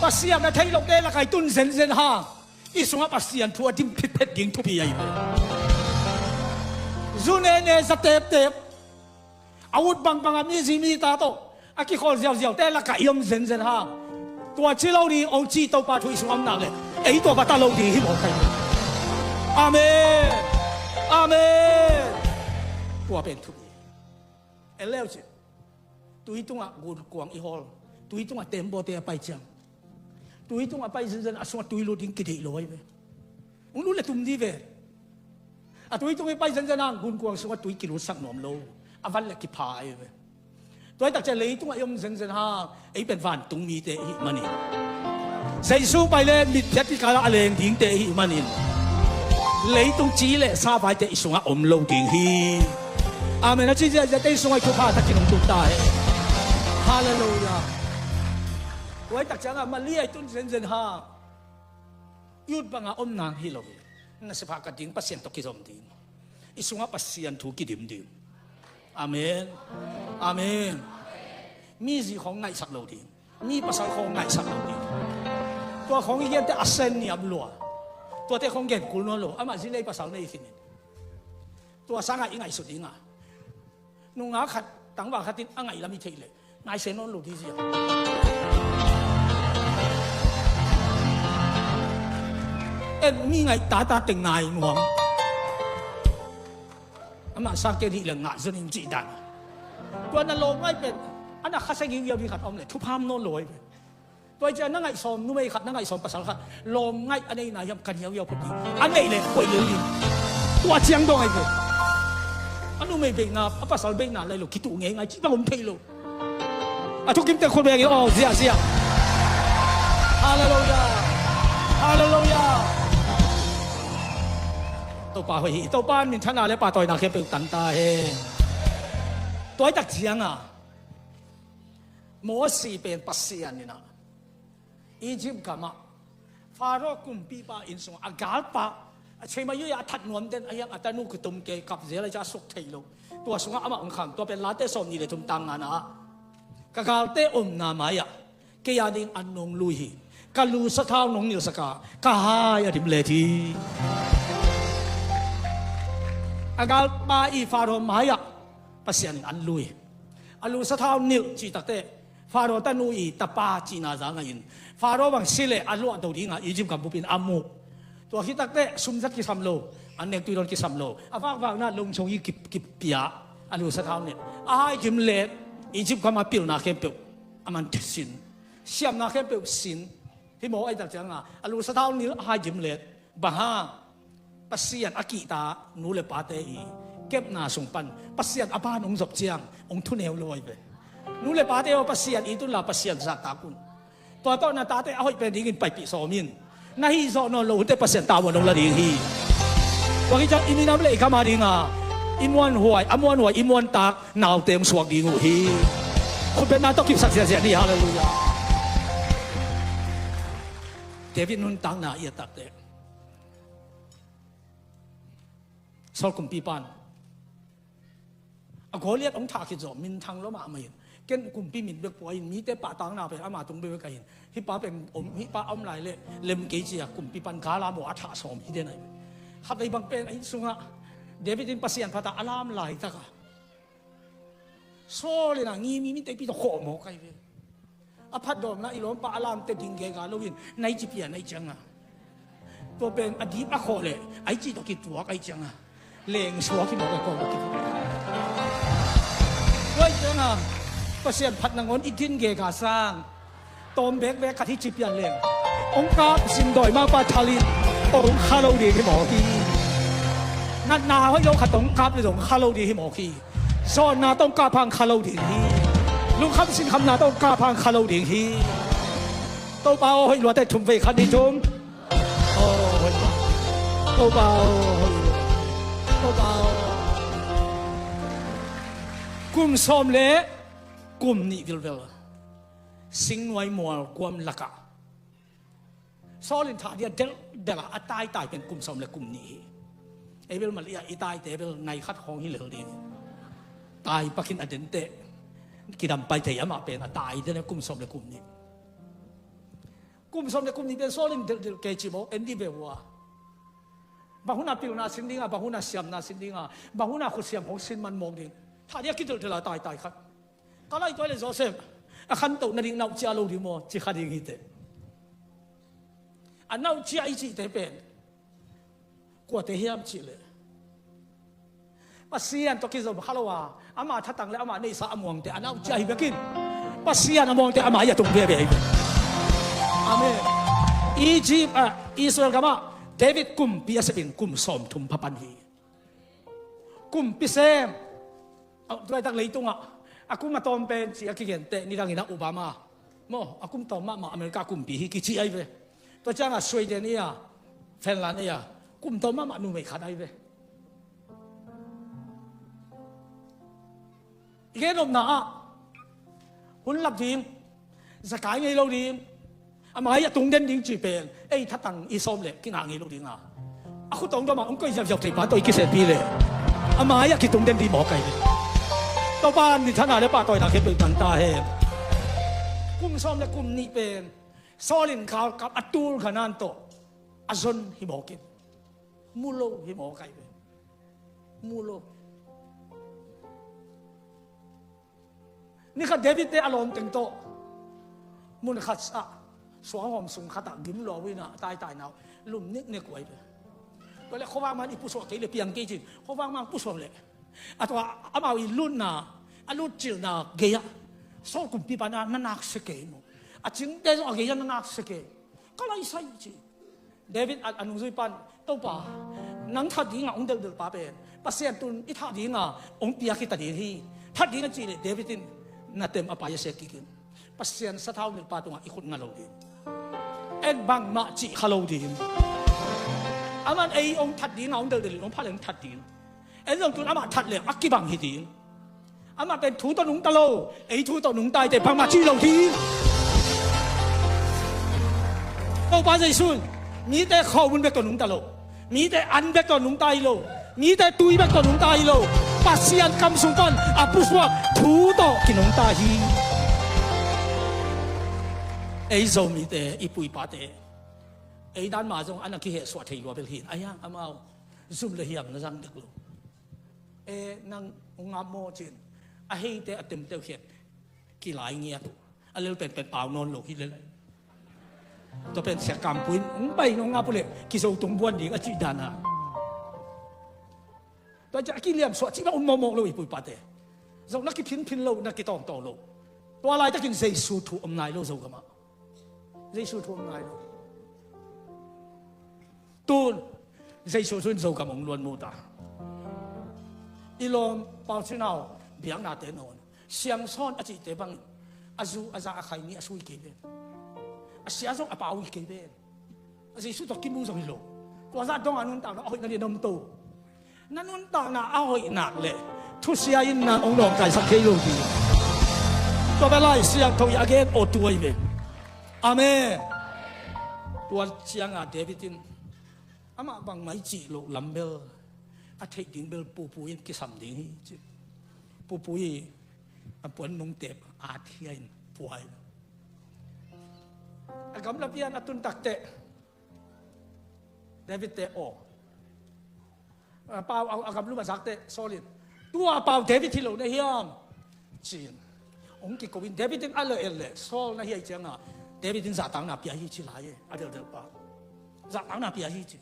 Pasian a theih lote lakah i tun zenzen hang, i sungah Pasian thu a dim phitphet ding thupi ahi ve. Zu nene za teptep, a ut bangbang a mizi mita tawh a kikhawl ziauziaute lakah i om zenzen hang, tua ci lo ding, hong ci Topa thu i sungah om nak leh, ei tua bata lo ding hi mawk ahi ve. Amen. Amen. Tua pen thupi. En leu cin, tui tungah gunkuang i hawl, tui tungah tembaw te a pai ciang, tui tungah pai zenzen a sungah tui lut ding kideih lo ahi ve. Hong lut le tum dih ve. A tui tung i pai zenzen hang gunkuang sungah tui kilutsak nuam lo. A van le kipha ahi ve. Tua hi tak ciang leitungah i om zenzen hang, ei pen vantung mite i hih manin, Jesu pai le mitphiat kikalah a leng dingte i hih manin, leitung ci le savaite i sungah om lo ding hi. Amen. A ci ziahziahte i sungah i thupha thakin hong tung ta hen. Halleluiah. Tua hi tak ciangah Maria i tun zenzen hang, i ut banga om nang hi lo hi. Nasep hah ka ding, Pasian tawh kizom ding. I sungah Pasian thu kidim ding. Amen. Amen. Mi zi khawng ngaihsak lo ding. Mi pasal khawng ngaihsak lo ding. Tua khawng i gente a sen niam lua. Tuate khawng gen kul nawn lo. Amah zi nei pasal nei khin in. Tua sangah i ngaihsut ding a, nungak khat, tangval khat in a ngaih lam i theih leh, ngai se nawn lo dih zia. En mi ngaih tata teng ngai nuam. Amah sang ken hih le ngah zon in cih dan. Tua na lawm ngaih pen, a na khasa giugiau ding khat om le, thupham nawn lo ahi pen. Tua hi ciang na ngaih sawm numei khat, na ngaih sawm pasal khat, lawm ngaih a neihna hiam, kan hiauhiau phot ding. A neih le koih lel ding. Tua ciang dong ahi ve. A numei beihna, a pasal beihna lai lo, kituh ngeingai, cih bang om thei lo. A thukimte khut beng hi, aw, ziahziah. Halleluiah. Halleluiah. Topa hoih hi, Topa in minthanna le pahtawina khempeuh tang ta hen. Tua hi tak ciangah Mosi pen Pasian in ah Egypt gamah Pharaoh kumpipa inn sungah a galpa, a cheima yui a that nuam den a hiang a tanu kitum kei kap zel a ca suk thei lo. Tua sungah amah hong kham, tua pen Late sawm nih le thum tang ngana ah, ka galte omna mai-ah kei a ding an nong lui hi. Ka lu sathau nong nilhsak a, ka hai a dim let hi. A galpa i Pharaoh mai-ah Pasian in an lui. A lu sathau nilh cih takteh Pharaoh tanu i tapa cihna za ngah in, Pharaoh bang si leh a luah do dingah Egypt gam bup in a muh. Tua khit takteh sumzat kisam lo, an nek tuidawn kisam lo, a vakvakna lungchong i kip, kipia, a lu sathau nilh. A hai dim let, Egypt gam a pilna khempeuh a man sin, siamna khempeuh sin. Hi maw, ahi tak ciangah a lu sathau nilh, a hai dim let. Bang hang? Pasian a kihta nu le pate i kepna sung pan Pasian a ban hong zop ciang hong thuneu lo ahi ve. Nu le pate aw, Pasian it unla, Pasian zahtak un. Tua tawh na tate a hoih pen dingin paipih sawm in. Na hih zawh nawn lo hunte Pasian tavuan hong la ding hi. Tua hi ciang i minam le i gam a dinga i muanhuai, a muanhuai i muantak naute hong suak ding uh hi. Khutbetna tawh kipsak ziahziah ni. Halleluiah. David nuntakna i et takteh, Saul kumpipa in a Goliath hong thah khit zawh minthang lua mahmah in, ken kumpi min bek pua in, mite pahtakna pen ama tung bekbek ahi in, hih pa pen om, hih pa a om lai leh lem kei ci-a kumpipa in gal a mawh a thah sawm hi den ahi. Khatvei bang pen a inn sungah David in Pasian phat a, a lam laitak a Saul in a ngim in, mi tampi tawh khawh mawk ahi ve. A phatdawmna i lawmpa a lamte ding gega loin nai ci pia nai cianga, tua pen a dip a khawh leh ai ci tawh kituak ahi cianga, leng suak hi mawk a kawng a kituak. Tua ahi cianga Pasian phat nangawn i din gega sang tawm bekbek khat hi ci pian leng, hong kap zin dawi mangpa thal in hong kha lo ding hi mawk hi. Natna hoih lo khat hong kap le zong kha lo ding hi mawk hi. Zawnna tawh hong kap hang kha lo ding hi. Lungkham sinkhamna tawh hong kap hang kha lo ding hi. Topa aw, hoih lua teh thum vei, khat, nih, thum. Aw, hoih lua. Topa aw, hoih lua. Topa aw. Kum sawm le kum nih vilvel, singnuai mual guam lakah Saul in thah ding a delhdelh a, a taitai pen kum sawm le kum nih hi. Ei bel Mali-ah i taite bel nai khat khawng hi lel ding. Tai pakin a denteh kidam pai thei, amah pen a tai den a kum sawm le kum nih. Kum sawm le kum nih pen Saul in delhdelh kei ci mawk en dih ve ua. Bang hun a pilna sin dinga, bang hun a siamna sin dinga, bang hun a khutsiam khawng sin man mawk ding. Thah ding a kidelhdelh a taitai khat. Ka laituai le Joseph a khantoh nading nauhcia lo ding maw, ci kha ding hi teh. A nauhcia i cihte pen kuate hiam cih leh, Pasian tawh kizom kha lo a, ama thatang le ama neihsa a muangte a nauhcia hi bekin, Pasian a muangte ama hi a tung veve hi. Amen. Egypt, ah, Israel gamah David kumpi a sepin kum sawmthum pha pan hi. Kumpi sem. A, tuaitak leitungah a kum a tawm pen ci a kigenteh, nidangin a Obama maw, a kum tawm mahmah America kumpi hi kici ahi ve. Tua ciangah Sweden ei a, Finland ei a, kum tawm mahmah numei khat ahi ve. I gen nopna ah hun lap ding, zakai ngei lo ding, a mai a tung den ding cih pen ei thatang i sawm leh kingah ngei lo ding a, a khut hong dom a hong koih ziauziau thei pa tawh i kisenpi leh a mai a kitung den ding mawk ahi ve. Topa in mi thatna le pahtawina khempeuh tang ta hen. Kum sawm le kum nih pen Saul in galkap a tul ganan tawh a zon hi mawk in, mu lo hi mawk ahi ve. Mu lo. Ni khat David te a lawmteng tawh mun khat ah, suanghawm sung khatah gim lua uh in a, a taitaina uh lum niknek uh ahi ve. Tua leh khuavak man i pusuah kei le piang kei cin, khuavak man pusuah leh, a tua amau i lutna, a lutcilhna gei-ah Saul kumpipa na, na naksia kei maw, a cingte zong a gei-ah na naksia kei. Ka laisai ci. David a, a nungzuipa in, Topa, nang that dinga hong delhdelh pa pen Pasian tun i thah dinga hong piak hi ta ding hi. That ding a cih leh David in na tem a pai a sek kik in, Pasian sathau nilhpa tungah i khut nga lo ding. En bangmah cih kha lo ding. Aman ei hong that dinga hong delhdelh in, hong pha leh hong that ding. En zong tun amah that leh a kibang hi ding. Amah pen thu tawh nungta lo, ei thu tawh nungta hi teh, bangmah cih lo ding. Topa Jesu in mite khaumun bek tawh nungta lo, mite an bek tawh nungta hi lo, mite tui bek tawh nungta hi lo. Pasian kam sung pan a pusuak thu tawh kinungta hi. Ei Zomite, i pu i pate, ei dan mah zong a na kihehsuah thei lua bel hi in, a hiang amau zum le hiam na zang dek lo. E, nang hong ngap maw cin, a heite a temteuh khiat kilai ngiat uh. A lel penpen pau nawn lo hi lel. Tua pen Sia Kam Pui in hong pai, hong ngap uh leh kizo tung buan ding a cih dan a. Tua ciah a kiliamsuah cih bang um mawkmawk lo, i pu i pate. Zong na kiphinphin lo, na kitawngtawng lo. Tua laitakin Jesu thu om nai lo Zogamah. Jesu thu om nai lo. Tun Jesu thu in Zogam hong luan mu ta. I lawm Pau Cin Hau biaknate nawn, Siangsawn a cihte bangin a zu a za a khai ni a sui kei ven. A sia zong a pau hi kei ven. A Jesu tawh kimu zong hi lo. Tua zah dong a nuntakna a hoih nading a om to. Na nuntakna a hoih nak leh thusia in nang hong nawngkaisak thei lo ding. Tua bel Lai Siangtho i a gen aw tua hi ve. Amen. Tua cianga David in amah bangmah i cih loh lam bel a theih ding bel pupu in kisam ding hi ci. Pupu i a puan mungtep a thia in puai. A gamla pian a tun takteh David te aw a pau a, a gamlum a zakte Saul in, tua pau David hi lo na hiam? Ci-in hong kiko in David in a lo el le Saul na hi ai cianga David in zahtakna pia hi ci lai e, a deldelpa zahtakna pia hi ci.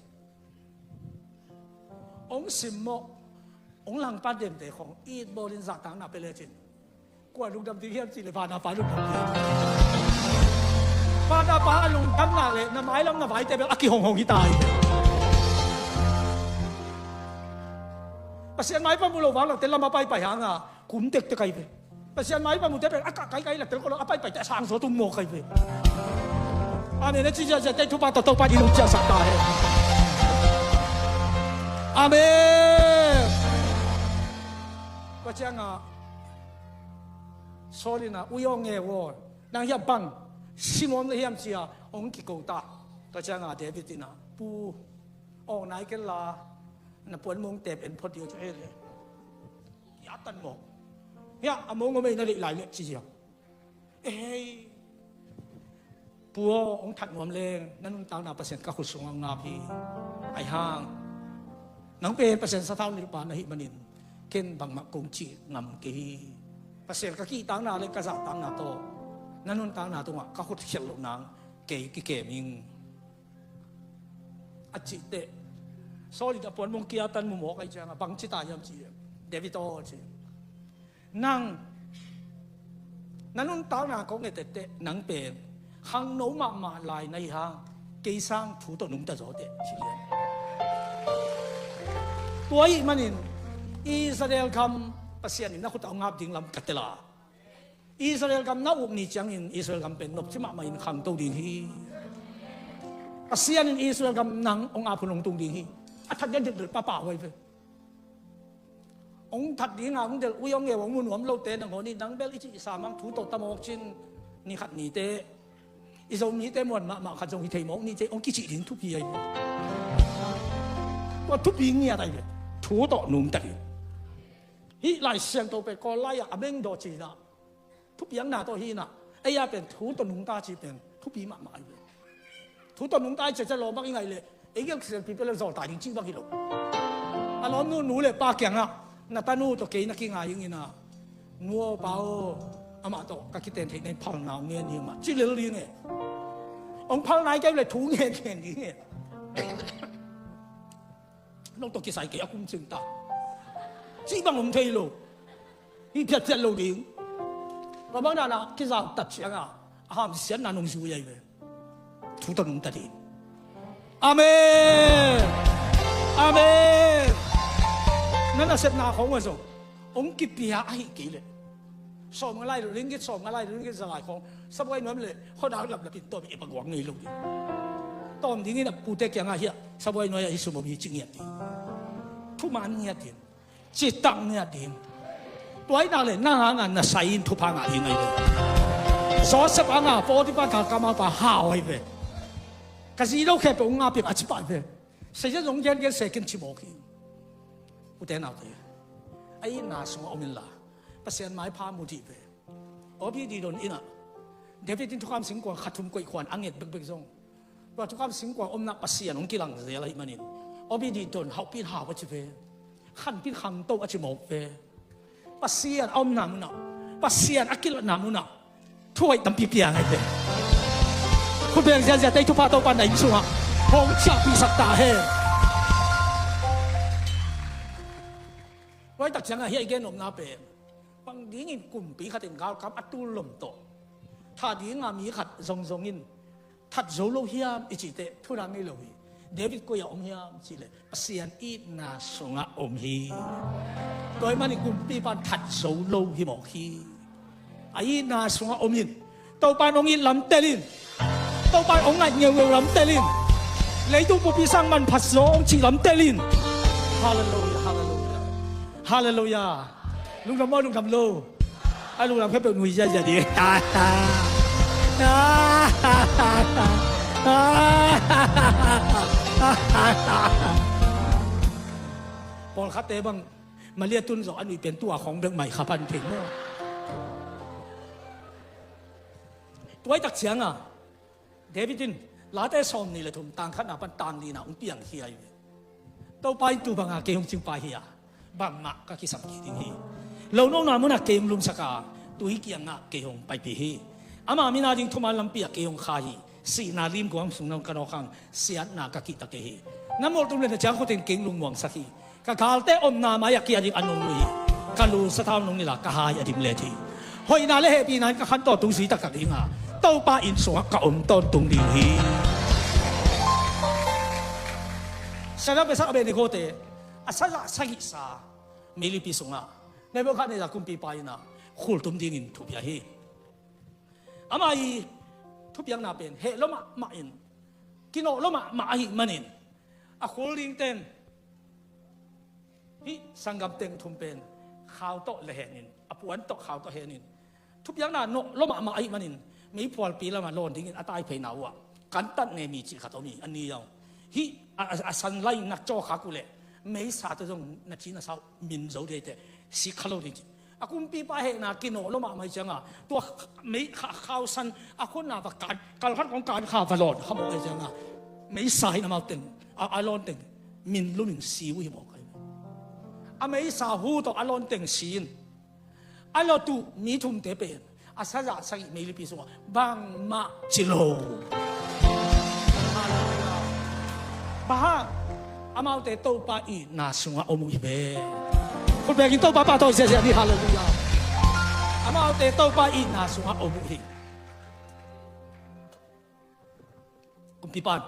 Hong simmawh hong langpan demte khong itbawl in zahtakna pia le cin. Kua lungdam ding hiam cih le vana pa lungdam ding. Vana pa a lungdamna le na mailam na vaite bel a kihonghong hi ta hi. Pasian maipa mu lo vang lote lam a paipai hanga kum tektek ahi ve. Pasian maipa mute bel a kah kaikai la tel ko lo a paipaite a sangzaw tum mawk ahi ve. Amen. A ci ziahziah tei thupha tawh Topa in hong ciahsak ta hen. Amen. Tua cianga Saul in a, "Ui aw, nge aw, nang hiah bang si nuam na hiam?" cia hong kiko ta. Tua cianga David in a, "Pu, awk nai ken la na puan mungtep en phot ding ci e le." Hiah tan mawk. Hiah a mong om ei na leih lai leh ci ziau. Ei, Pu aw, hong that nuam leng na nuntakna Pasian ka khut sungah hong ngap hi. Ahi hang nang pen Pasian sathau nilhpa na hih manin ken bangmah kong cih ngam kei hi. Pasian ka kihtakna le ka zahtakna tawh na nuntakna tungah ka khut khialh loh nang kei kikem ing. A cih teh Saul in a puan mong kia tan mu mawk ahi cianga bang ci ta hiam ci, David aw ci. Nang na nuntakna kong et etteh nang pen khangno mahmah lai na hi hang kei sang thu tawh nungta zaw teh ci lian. Tua ahih manin Israel gam Pasian in na khut a hong ngap ding lam ka tel a, Israel gam na uk ni ciangin Israel gam pen nopci mahmah in khangto ding hi. Pasian in Israel gam nang hong ap hun hong tung ding hi. A that ding a delh papa huai ve. Hong that dinga hong delh ui hong eu hong mu nuam lote nangawn in nang bel i cih i sam hang thu tawh ta mawk cin ni khat nite i Zomite muan mahmah khat zong hi thei mawk ni ci hong kicih ding thupi ahi ve. Tua thupi ngiat ahi ve. Thu tawh nungta ding. Hih Lai Siangtho pen Kawl lai-ah a mengdaw cina thupiakna tawh hi na, ei a pen thu tawh nungta ci pen thupi mahmah ahi ve. Thu tawh nungta i ciacia lawm bang i ngaih leh ei gel kisialpi pia le zawltai ding cih bang hi lo. A lawmnu nu le pa kiangah na tanu tawh kei na kingai ing ina, nu aw pa aw, amah tawh ka kiten theih na in phalna hong ngen hi mah ci lel ding e. Hong phalna i kei le thu ngen ngen ding e. Nong tawh kisai kei a kum cing ta cih bang om thei lo. Hi phiatphiat lo ding. Tua bang dana kizau tat cianga a hamsiatna nong zui ahi ve. Thu tawh nungta ding. Amen. Amen. Na nasepna khong a zong hong kipia ahi kei leh sawm nga lai lo, ringgit sawm nga lai lo, ringgit za lai khong sabuai nuam le khuadak laplap in tawm i paguak ngei lo ding. Tawm dingin a pute kiangah hiah sabuai nuai ah hi sum om hi ci ngiat ding. Thuman ngiat ding. Citak ngiat ding. Tua ahih nak le nang hanga na sai in thupha ngah ding ahi ve. Joseph hanga Potiphar galkap maupa hau ahi ve. Ka zi lo khe pe ung nga piak a ci pah ve. Seiza zong gen gen se kin ci mawk hi. Ute naute, a itna sungah om inla Pasian maipha mu dih ve. Obed-Edom innah David in thukham singkuang khat thum koih khuan a nget bekbek zong tua thukham singkuang omna Pasian hong kilang zel ahih manin Obed-Edom hauhpih in hau a ci ve. Khanpih in khangto a ci mawk ve. Pasian a omna munah, Pasian a kilatna munah thuhoih tampi piang ahi ve. Khutbeng ziazia tei thupha Topa na inn sungah hong ciahpihsak ta hen. Tua ahih tak ciangah hiah i gen nopna pen bang dingin kumpi khatin galkap a tul lom tawh that dinga mi khat zongzong in that zo lo hiam i cih teh thudang ngei lo hi. David koi-ah om hiam cih leh Pasian itna sungah om hi. Tua ahih manin kumpipa in that zo lo hi mawk hi. A itna sungah om in. Topa in hong it lam tel in. Topa in hong ngaih ngeungeu lam tel in. Leitung pumpi sang manpha zaw hong cih lam tel in. Halleluiah, halleluiah. Halleluiah. Lungdam maw, lungdam lo? A lunglam khempeuh nui ziazia ding. Pawlkhatte bang Malia tun zawh a nuih pen tua khong bek mai kha pan thei maw? Tuaitak cianga David in Late sawm nih le thum tang khatna pan tang lina hong piang hi a, Topa in tu banga kei hong cingpa hi a, bangmah ka kisam kei ding hi. Lo nona munah kei hong lumsak a, tui kiangah kei hong paipih hi. Ama mina ding thuman lampi ah kei hong kha hi. Sihna limguam sung nong ka nawk hang, siatna ka kihta kei hi. Na multum le na ciangkhutin kei hong lungmuangsak hi. Ka galte omna mai-ah kia ding a nung uh hi. Ka lu sathau nung nila ka hai a dim let hi. Hoihna le hehpihna in ka khantawn tung zui taktak ding a, Topa inn sungah ka om tawntung ding hi. Sadrak, Mesak, Abednego te a sazah sagihsa meilipi sungah Nebukhadnezzar kumpipa in a khultum dingin thupia hi. Ama ii thupiakna pen heh lua mahmah in, kinawh lua mahmah ahih manin a khul ding ten hih sanggam teng thum pen khau tawh le henin, a puan tawh khau tawh henin, thupiakna nawh lua mahmah ahih manin meiphualpi lamah lawn dingin a taipheina uhah kantat ne mi cih khat om hi. A ni zong hih a, a, a san lai na cawkhak uhleh meisa tawh zong na ci na sau min zo ding hi teh, sik kha lo ding ci. A kumpipa hehna kinawh lua mahmah hi cianga tua mei kha, khausan a khutna va kan, kalkhat kong kan kha va lawn kha mawk hi cianga meisa in amau teng a, a lawn teng min lumin si uh hi mawk hi. A meisa hu tawh a lawn teng si in a lawtu mi thumte pen a sazah sagih meilipi sungah bangmah ci lo. Bang hang? Amaute Topa itna sungah om uh hi ve. Khut bekin Topa pahtawi ziahziah ni. Halleluiah. Amaute Topa itna sungah om uh hi. Kumpipan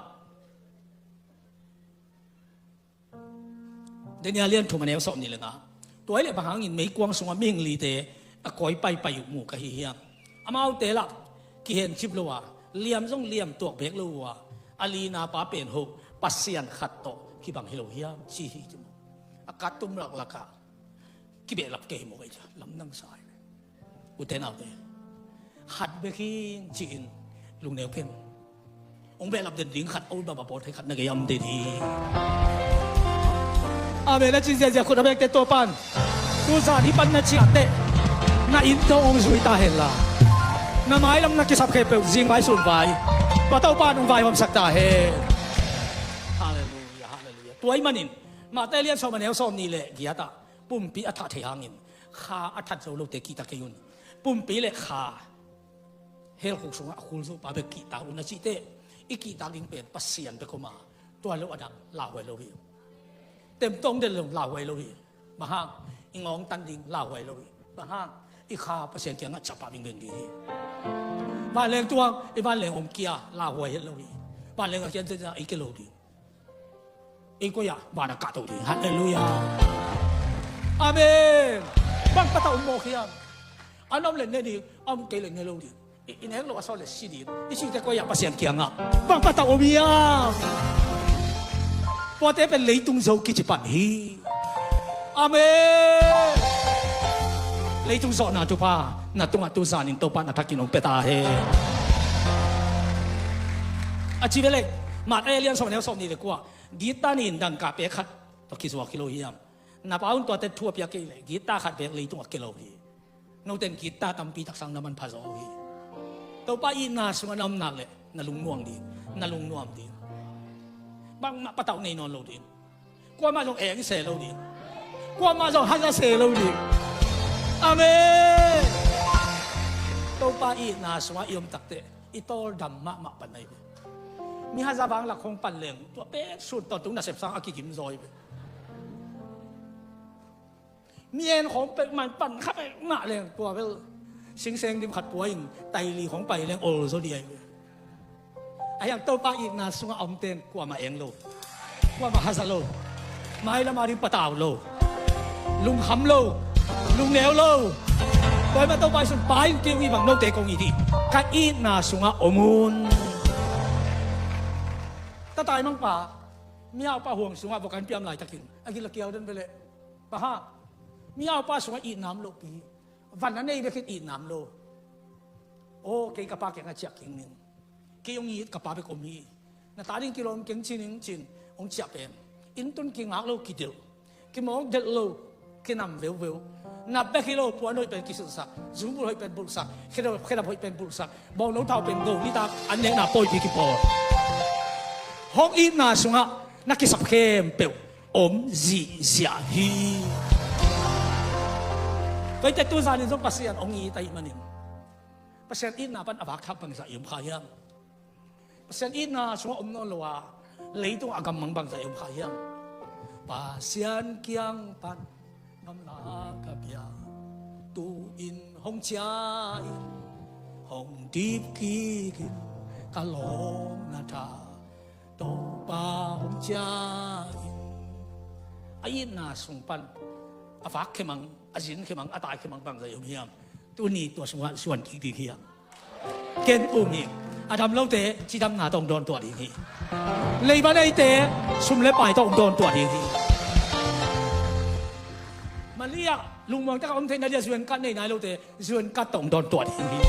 Daniel lian thum a neu sawm nih le nga. Tua hi leh bang hangin meikuang sungah mihing lite a kawi paipai uh mu ka hi hiam? Amaute lah kihencip lo a, liam zong liam tuak bek lo uh a, a lina pa pen ho pasian khat tawh kibang hi lo hiam ci hi ci maw? A kat tum laklakah kibehlap kei maw kei cia lamdang sa hi. Ute naute, khat bek hi ci-in lungneu ken. Hong behlap den ding khat, ol baba pawl thei khat na gei am den hi. Amen. Na cin ziazia khut a bekte Topan tuzan hih pan na ciah teh na inn tawh hong zui ta hen la, na mailam na kisap khempeuh zing vai sun vai pa Topan hong vaihawmsak ta hen. Halleluiah, halleluiah. Tua ahih manin Matthai lian sawm a neu sawm nih le giatah pumpi a thah thei hangin kha a that zo lote kihta kei un. Pumpi le kha hell khuk sungah a khul zo pa bek kihta un a cih teh, i kihtak ding pen Pasian bek om a, tua lo a dang lauhuai lo hi. Temtong den lo lauhuai lo hi. Bang hang? I ngawng tan ding lauhuai lo hi. Bang hang? I kha Pasian kiangah ciapah vingveng ding hi. Vanleng tuang, i vanleng om kia lauhuai het lo hi. Vanleng a kian tena i ke lo ding. Ei koi ah van a kahto ding. Halleluiah. Amen. Bang patah om mawk hiam? A na om le ne ding, a om kei le ne lo ding. I, i nek lo a sawt le si ding. I cihte koi ah Pasian kiangah bang patah om hiam? Tuate pen leitung zo kici pan hi. Amen. Leitung zawhna thupha na tungah tuzanin Topa na thakin hong pia ta hen. A ci ve leh Matthai lian sawm neu sawm nih le kua. Gitta nih in dangka pek khat tawh kizuak hi lo hiam? Na pa un tuate thu a piak kei leh gitta khat bek leitung a kia lo hi. Note in gitta tampi taksang na manpha zaw uh hi. Topa itna sungah na om nak leh na lungmuang ding, na lungnuam ding. Bangmah patauh nei nawn lo ding. Kuamah zong eng se lo ding. Kuamah zong haza se lo ding. Amen. Topa itna sungah i om takteh i tawldam mahmah pan ahi ve. Mi haza vang lak hong pan leng tua pek sut tawntung nasep sang a kigim zaw hi ve. Mi en khawng pek man pan kha pek mah leng tua bel singseng dim khat pua in taili khawng pai leng ol zaw dih ahi ve. Ahi hang Topa itna sungah a omten kuamah eng lo, kuamah haza lo, mailam a ding patau lo, lungkham lo, lungneu lo. Tua hi mah Topa Jesuh in Pa in kei hong it bang note kong it hi. Ka itna sungah om un. Tataimangpa miaupa huang sungah vok an piam laitakin a gil a kiau den ve leh, paha miaupa sungah itna om lohpi hi. Van a nei bek hi itna om lo. Aw, kei ka pa kiangah ciah kik ning. Kei hong it, ka pa bek om hi. Na ta ding kilawm keng ci ning cin hong ciah pen, inn tun kingak lo, kidelh, kimawk delh lo, kinam veuveu. Nap bek hi lo, puan hoih pen kisilhsak, zumbul hoih pen bulhsak, khedap, khedap hoih pen bulhsak, bawngno thau pen go nitak an nekna pawipi kipawl. Hong itna sungah na kisap khempeuh om zihziah hi. Tua hi teh tu zanin zong Pasian hong it ahih manin, Pasian itna pan a vakthak bangzah i om kha hiam? Pasian itna sungah om nawn lo a, leitungah a gammang bangzah i om kha hiam? Pasian kiang pan gamla ka pia, tu-in hong cia in, hong dip kik in, ka lawpna tha Topa hong cia in. A itna sung pan a vak khemang, a zin khemang, a tai khemang bangzah i om hiam? Tuni tua sungah suan kik ding hiam? Ken um hi. A dam lote cidamna tawh hong dawn tuah ding hi. Leiba neite sum le pai tawh hong dawn tuah ding hi. Mali ah lungmuang takah om theihna dia zuan kat nei nai lote zuan kat tawh hong dawn tuah ding hi.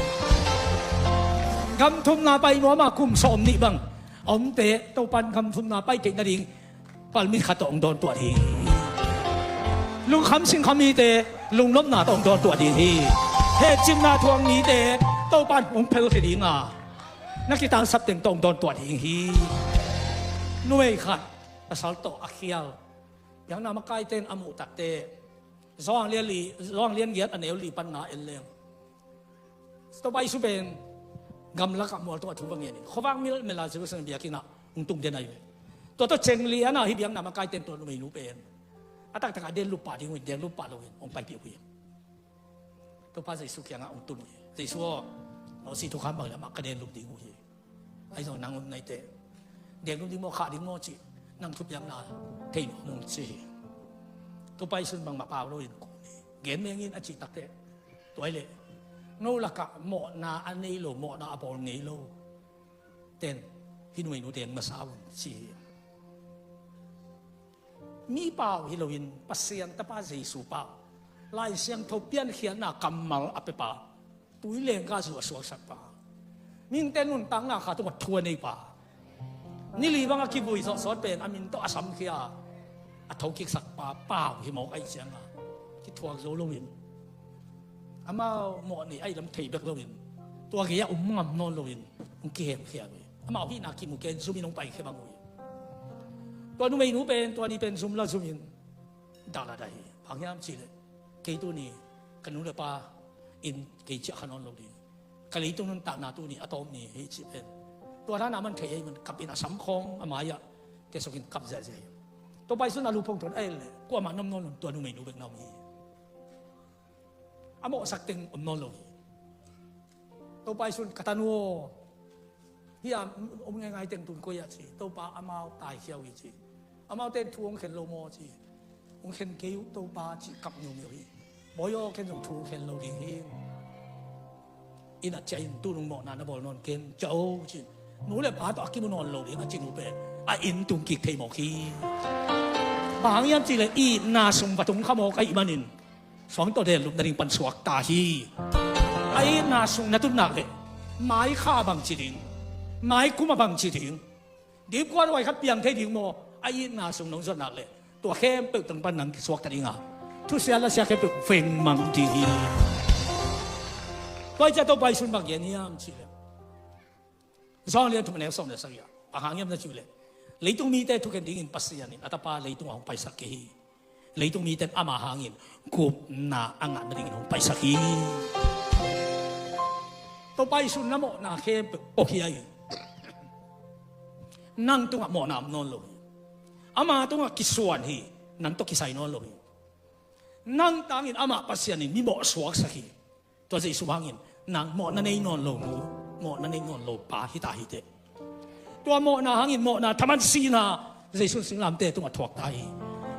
Gam thumna pai nuam a kum sawm nih bang a omte Topan gam thumna pai theih nading palmit khat tawh hong dawn tuah ding hi. Lungkham singkham mite lungnopna tawh hong dawn tuah ding hi. Hehcimna thuak mite Topan hong phelkhia ding a, na kitangsap teng tawh hong dawn tuah ding hi. Numei khat pasal tawh a khial, biakna makaite in a muh takteh, Johan lian li, Johan lian giat a neu li pan nga en leng, Topa Jesu pen gamlakah mual tungah thu va ngen in, khuavak milh mel a Jerusalem biakinn ah hong tung den ahi ve. Tua tawh ceng lian a hih biakna makaite in tua numeinu pen a taktak a den lup pah ding uh in, den lup pah lo in hong paipih uh hi. Topa Jesu kiangah hong tun uh hi. Jesu aw, nawsi thukham bang le amah ka den lup ding uh hi. Ahi zong nang om naite, den lup ding maw, khah ding maw cih nang thupiakna thei nuam ung ci hi. Topa Jesu in bangmah pau lo in, gen meng in a cih takteh, tua hi leh no lakah mawhna a nei lo, mawhna a bawl ngei lo ten hih numeinu den masa un ci hi. Mi pau hi loin Pasian Tapa Jesu pau, Lai Siangtho piankhiatna kammal a pepa, tui lengka zu a suaksak pa, mihingte nuntakna kha tungah thu a nei pa, ni li bang a kivui zawhsawt pen a min tawh a samkhia, a thokiksak pa pau hi mawk ahih cianga kithuak zo loin, amau mawh nei ahih lam thei bek loin, tua gei-ah um ngam nawn loin hong kihemkhia uh hi. Amau hihna kimu ken zumin hong paikhia bang uh hi. Tua numeinu pen tua ni pen zum la zumin dah la dah hi. Bang hiam cihleh, kei tuni ka nu le pa in kei ciah kha nawn lo ding, ka leitung nuntakna tuni a tawp ni hi cih pen tua dan a man thei ahih man kapin a sam khawng a mai-ah kiasukin kap ziahziah hi. Topa Jesu in a lu phongtuan a et leh kuamah na om nawn lo, tua numeinu bek na om hi. A mawhsak teng om nawn lo hi. Topa Jesu in, ka tanu aw, hih a om ngeingai teng tun koi ah ci. Topa amau taikhia uh hi ci. Amaute in thu hong khen lo maw ci. Hong khen kei uh Topa cih kap miumiu hi. Bawi aw, ken zong thu hong khen lo ding hi. Inn ah ciah in, tu nung mawhna na bawl nawn ken, ciah o ci. Nu le pa tawh a kimu nawn lo ding a ci nu pen a inn tung kik thei mawk hi. Bang hang hiam cihleh itna sung va tung kha mawk ahih manin suang tawh den lup nading pan suak ta hi. A itna sung na tun nak leh mai kha bang ci ding, mai kum a bang ci ding, dipkuan huai khat piang thei ding maw? A itna sung nong zuat nak leh tua khempeuh teng pan nang kisuak ta ding a, thusia lasia khempeuh vengmang ding hi. Tua hi ciah Topa Jesu in bang gen hiam cihleh, Johan lian thum a neu sawm le sagih ah, bang hang hiam na cih leh, leitung mite thukhen dingin Pasian in a Tapa leitungah hong paisak kei hi. Leitung mite in ama hangin gupna a ngah nadingin hong paisak hi. Topa Jesu in na mawhna khempeuh pawkhia hi. Nang tungah mawhna om nawn lo hi. Ama tungah kisuan hi. Nang tawh kisai nawn lo hi. Nang tangin amah Pasian in mi mawh suaksak hi. Tua Jesu hangin nang mawhna nei nawn lo nu, mawhna nei nawn lo pa hi ta hi teh. Tua mawhna hangin mawhna thaman sihna Jesu in singlamteh tungah thuak ta hi.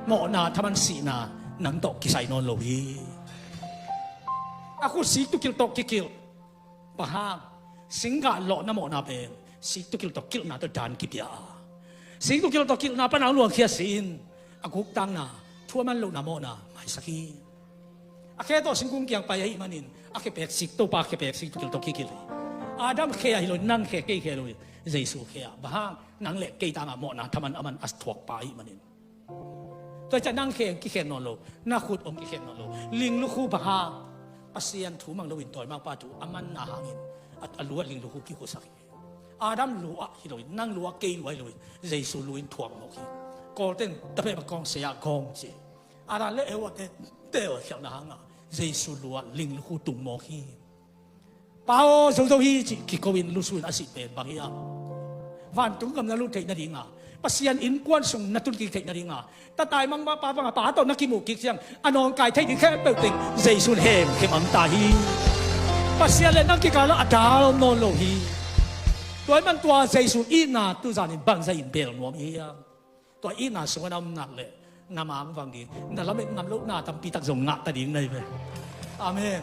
Mawhna thaman sihna nang tawh kisai nawn lo hi. A khut sik tukilh tawh kikilh. Bang hang? Singgah lawhna mawhna pen sik tukilh tawh kilhna tawh dan kipia a, sik tukilh tawh kilhna pan a luangkhia sin, a guktakna, thu a man lohna mawhna maisak hi. A khe tawh singkung kiang pai ahih manin a khe peksik, Topa khe peksik, tukil tawh kikil hi. Adam khe ahi lo, nang khe, kei khe lo hi. Jesu khe ah. Bang hang? Nang le kei tangah mawhna thaman aman a thuakpa ahih manin. Tua ciah nang khe hong kikhen nawn lo, na khut hong kikhen nawn lo. Linglukhu bang hang? Pasian thu mang loin dawimangpa thu a manna hangin a, a lu ah linglukhu kikhusak hi. Adam lu ah hi loin, nang lu ah, kei lu ah hi loin, Jesu lu in thuak mawk hi. Kawlten tapeh bang kawng se ah kawng ci. Adam le Eva te, te uh khialhna hangah Jesu lu ah linglukhu tung mawk hi. Pa aw, zozo hi cih kiko in lusu in a sih pen bang hiam? Vantung gam na lut theih nadinga, Pasian innkuan sung na tun kik theih nadinga, tatai mangpa banga pa tawh na kimuh kik ciang a nawngkai thei ding khempeuh teng Jesu in hemkhem a om ta hi. Pasian le nang kikal ah a dal om nawn lo hi. Tua ahih man tua Jesu itna tuzan in bangzah in bel nuam i hiam? Tua itna sungah na om nak leh na mangvang ding, na lamet ngam lohna tampi tak zong ngah ta ding na hi ve. Amen.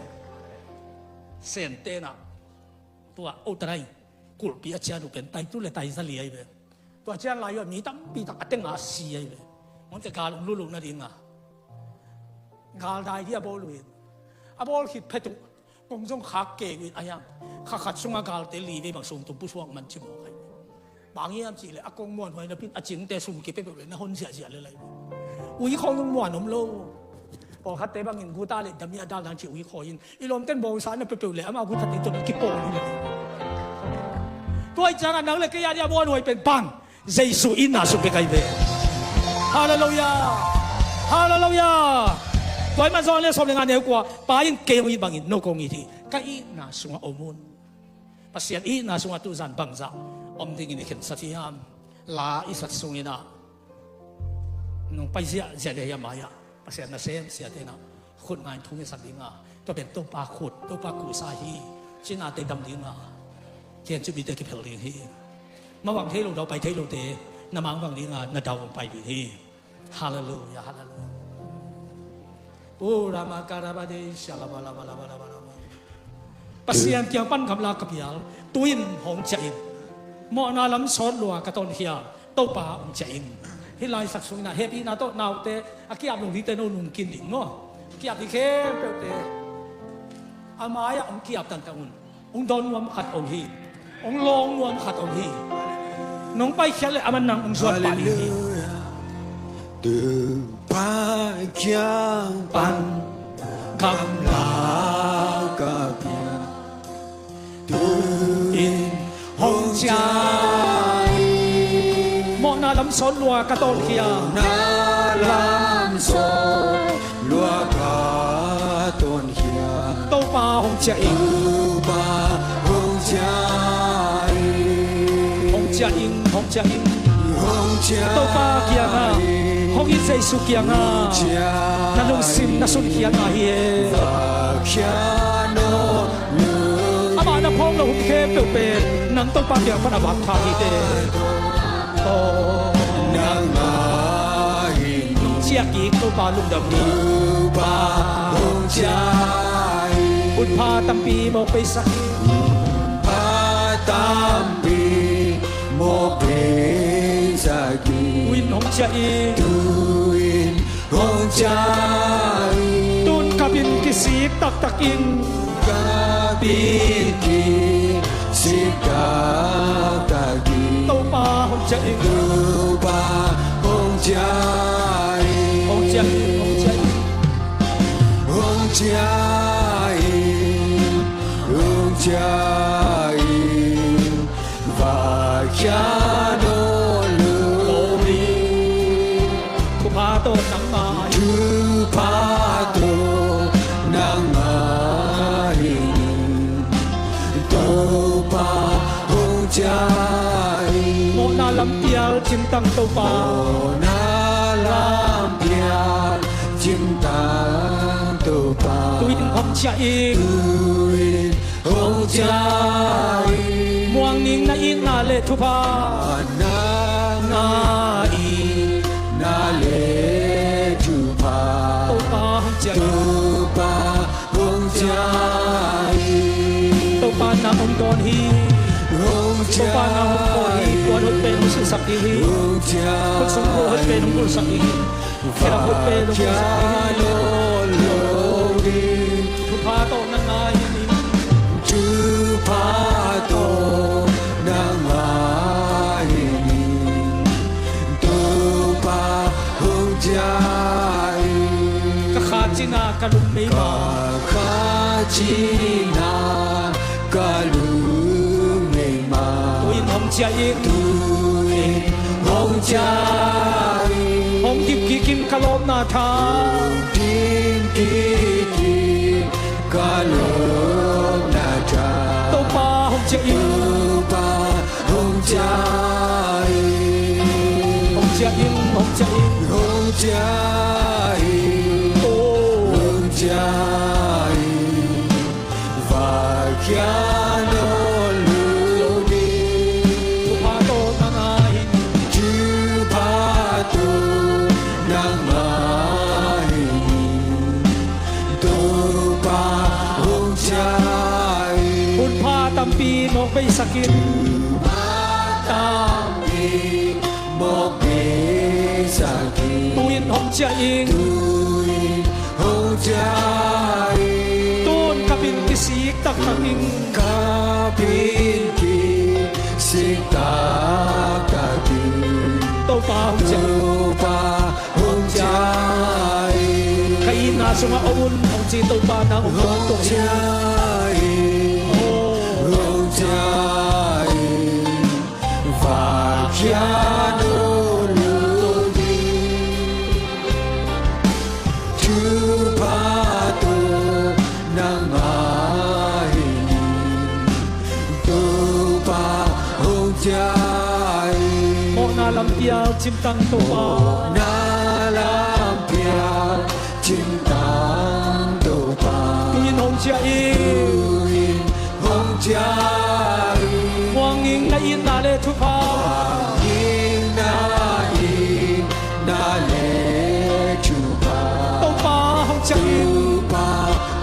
Sente na tua otanai kulhpi a cian uh pen taitu le taizali ahi ve. Tua cian lai uh a mi tampi tak a teng a si ahi ve. Monte gal ong luluk nadinga gal dai di a bawl uh in, a bawl khit phet uh kong zong khak kei uh in a hiang. Kha khat sungah galte li vei bang sum tum pusuak man ci mawk ahi. Bang hiam cih leh a kong muanhuai napin a cingte sum kipia peuh le na hon ziahziah le lai. Ui khawng zong muan om lo. Pawlkhatte bangin guta le dami a dal dang ci ui khawi in, i lawmten bawngsa na peuh peuh le amau guta te tun a kipawl hi le. Tua ih ciangah nang le kei a dia muanhuai pen bang? Jesu itna sung bek ahi ve. Halleluiah. Halleluiah. Tua ahih man Johan le sawm le nga neu kua, Pa in kei hong it bangin no kong it hi. Ka itna sungah om un. Pasian itna sungah tuzan bangzah om dingin i khensat hiam? La i sat sungin ah nong pai ziahziah le hiam, mai-ah Pasian nasem siate in ah khut nga in thu ngetsak dinga, tua pen Topa khut, Topa kuhsa hi, cinate dam dinga, khencumite kiphel ding hi. Mavang thei lo, dau pai thei lote na mangvang dinga na dau hong pai ding hi. Halleluiah, halleluiah. Oh, rama karabade, shalabalabalabalabalaba. Pasian kiang pan gamla ka pial, tu-in hong ciah in. Mawhna lam sawt lua ka tawnkhia, Topa hong ciah in. Hih laisak sungin ah hehpihna tawh naute a kiap lo dingte no nungkin ding maw? Kiap ding khempeuhte a mai-ah hong kiap tantan un. Hong dawn nuam khat om hi. Hong lawng nuam khat om hi. Nong paikhiat le aman nang hong zuat pah ding hi. Topa kiang pan gamla ka pial, tu-in hong ciah in. Mawhna lam sawt lua ka tawnkhia, mawhna lam sawt lua ka tawnkhia, Topa hong ciah in. Topa hong ciah in. Hong ciah in, hong ciah in. Hong ciah in. Topa kiangah, hong it Jesu kiangah, hong ciah in, na lungsim na sunkhiat mah hi e. Vakkhia nawn lo. Amah na phawk loh hun khempeuh pen nang Topa kiang pan a vak pha hi te. Aw. Nangmah in hong ciah kik, Topa lungdam hi. Topa hong ciah in. Hunpha tampi mawk peisak hi. Hunpha tampi mawk peisak hi. Tu-in hong ciah in. Tu-in hong ciah in. Tu-in kapin kisik taktak in. Kapin kisik taktak in. Topa hong ciah in. Topa hong ciah in. Hong ciah in, hong ciah in. Hong ciah in, hong ciah in. Vakkhia nawn lo. Thupha tawh nangmah in. Thupha tawh nangmah in. Topa hong ciah in. Mawhna lampial cimtang Topa. Mawhna lampial cimtang Topa. Tu-in hong ciah in. Tu-in hong ciah in. Muang ning na itna le thupha. Na itna le thupha. Topa hong ciah in. Topa hong ciah in. Topa na hong dawn hi. Hong ciah in. Topa na hong dawn hi. Puan hot pen hong silhsak ding hi. Hong ciah in. Khut sung hot pen hong kulhsak ding hi. Khelap hot pen hong kulhsak ding hi. Vakkhia nawn lo. Thupha tawh na ngai in. Thupha tawh na ngai in. Topa hong ciah in. Ka kha cina ka lungmei. Ka kha cina ka lungmei ma. Tu-in hong ciah in. Tu-in hong ciah in. Hong dim kik in ka lawpna tha. Hong dim kik in ka lawpna tha. Topa hong ciah in. Topa hong ciah in. Hong ciah in, hong ciah in. Hong ciah in. Oh. Hong ciah in. Vakkhia nawn lo ding. Thupha tawh na ngai in. Thupha tawh na ngai in. Topa hong ciah in. Hun pha tampi mawk beisak in. Hun pha tampi mawk beisak in. Tu-in hong ciah in. Tu-in hong ciah in. Tun ka bin kisik taktak in. Ka bin kisik taktak in. Topa hong ciah in. Topa hong ciah in. Ka itna sungah om un, hong ci Topa na om. Hong ciah in. Oh. Hong ciah in. Vakkhia nawn lo ding. Thupha tawh na ngai in. Topa hong ciah in. Mawhna lampial cimtang Topa. Mawhna lampial cimtang Topa. Tu-in hong ciah in. Tu-in hong ciah in. Muang ing na itna le thupha. Muang ing na itna le thupha. Topa hong ciah in. Topa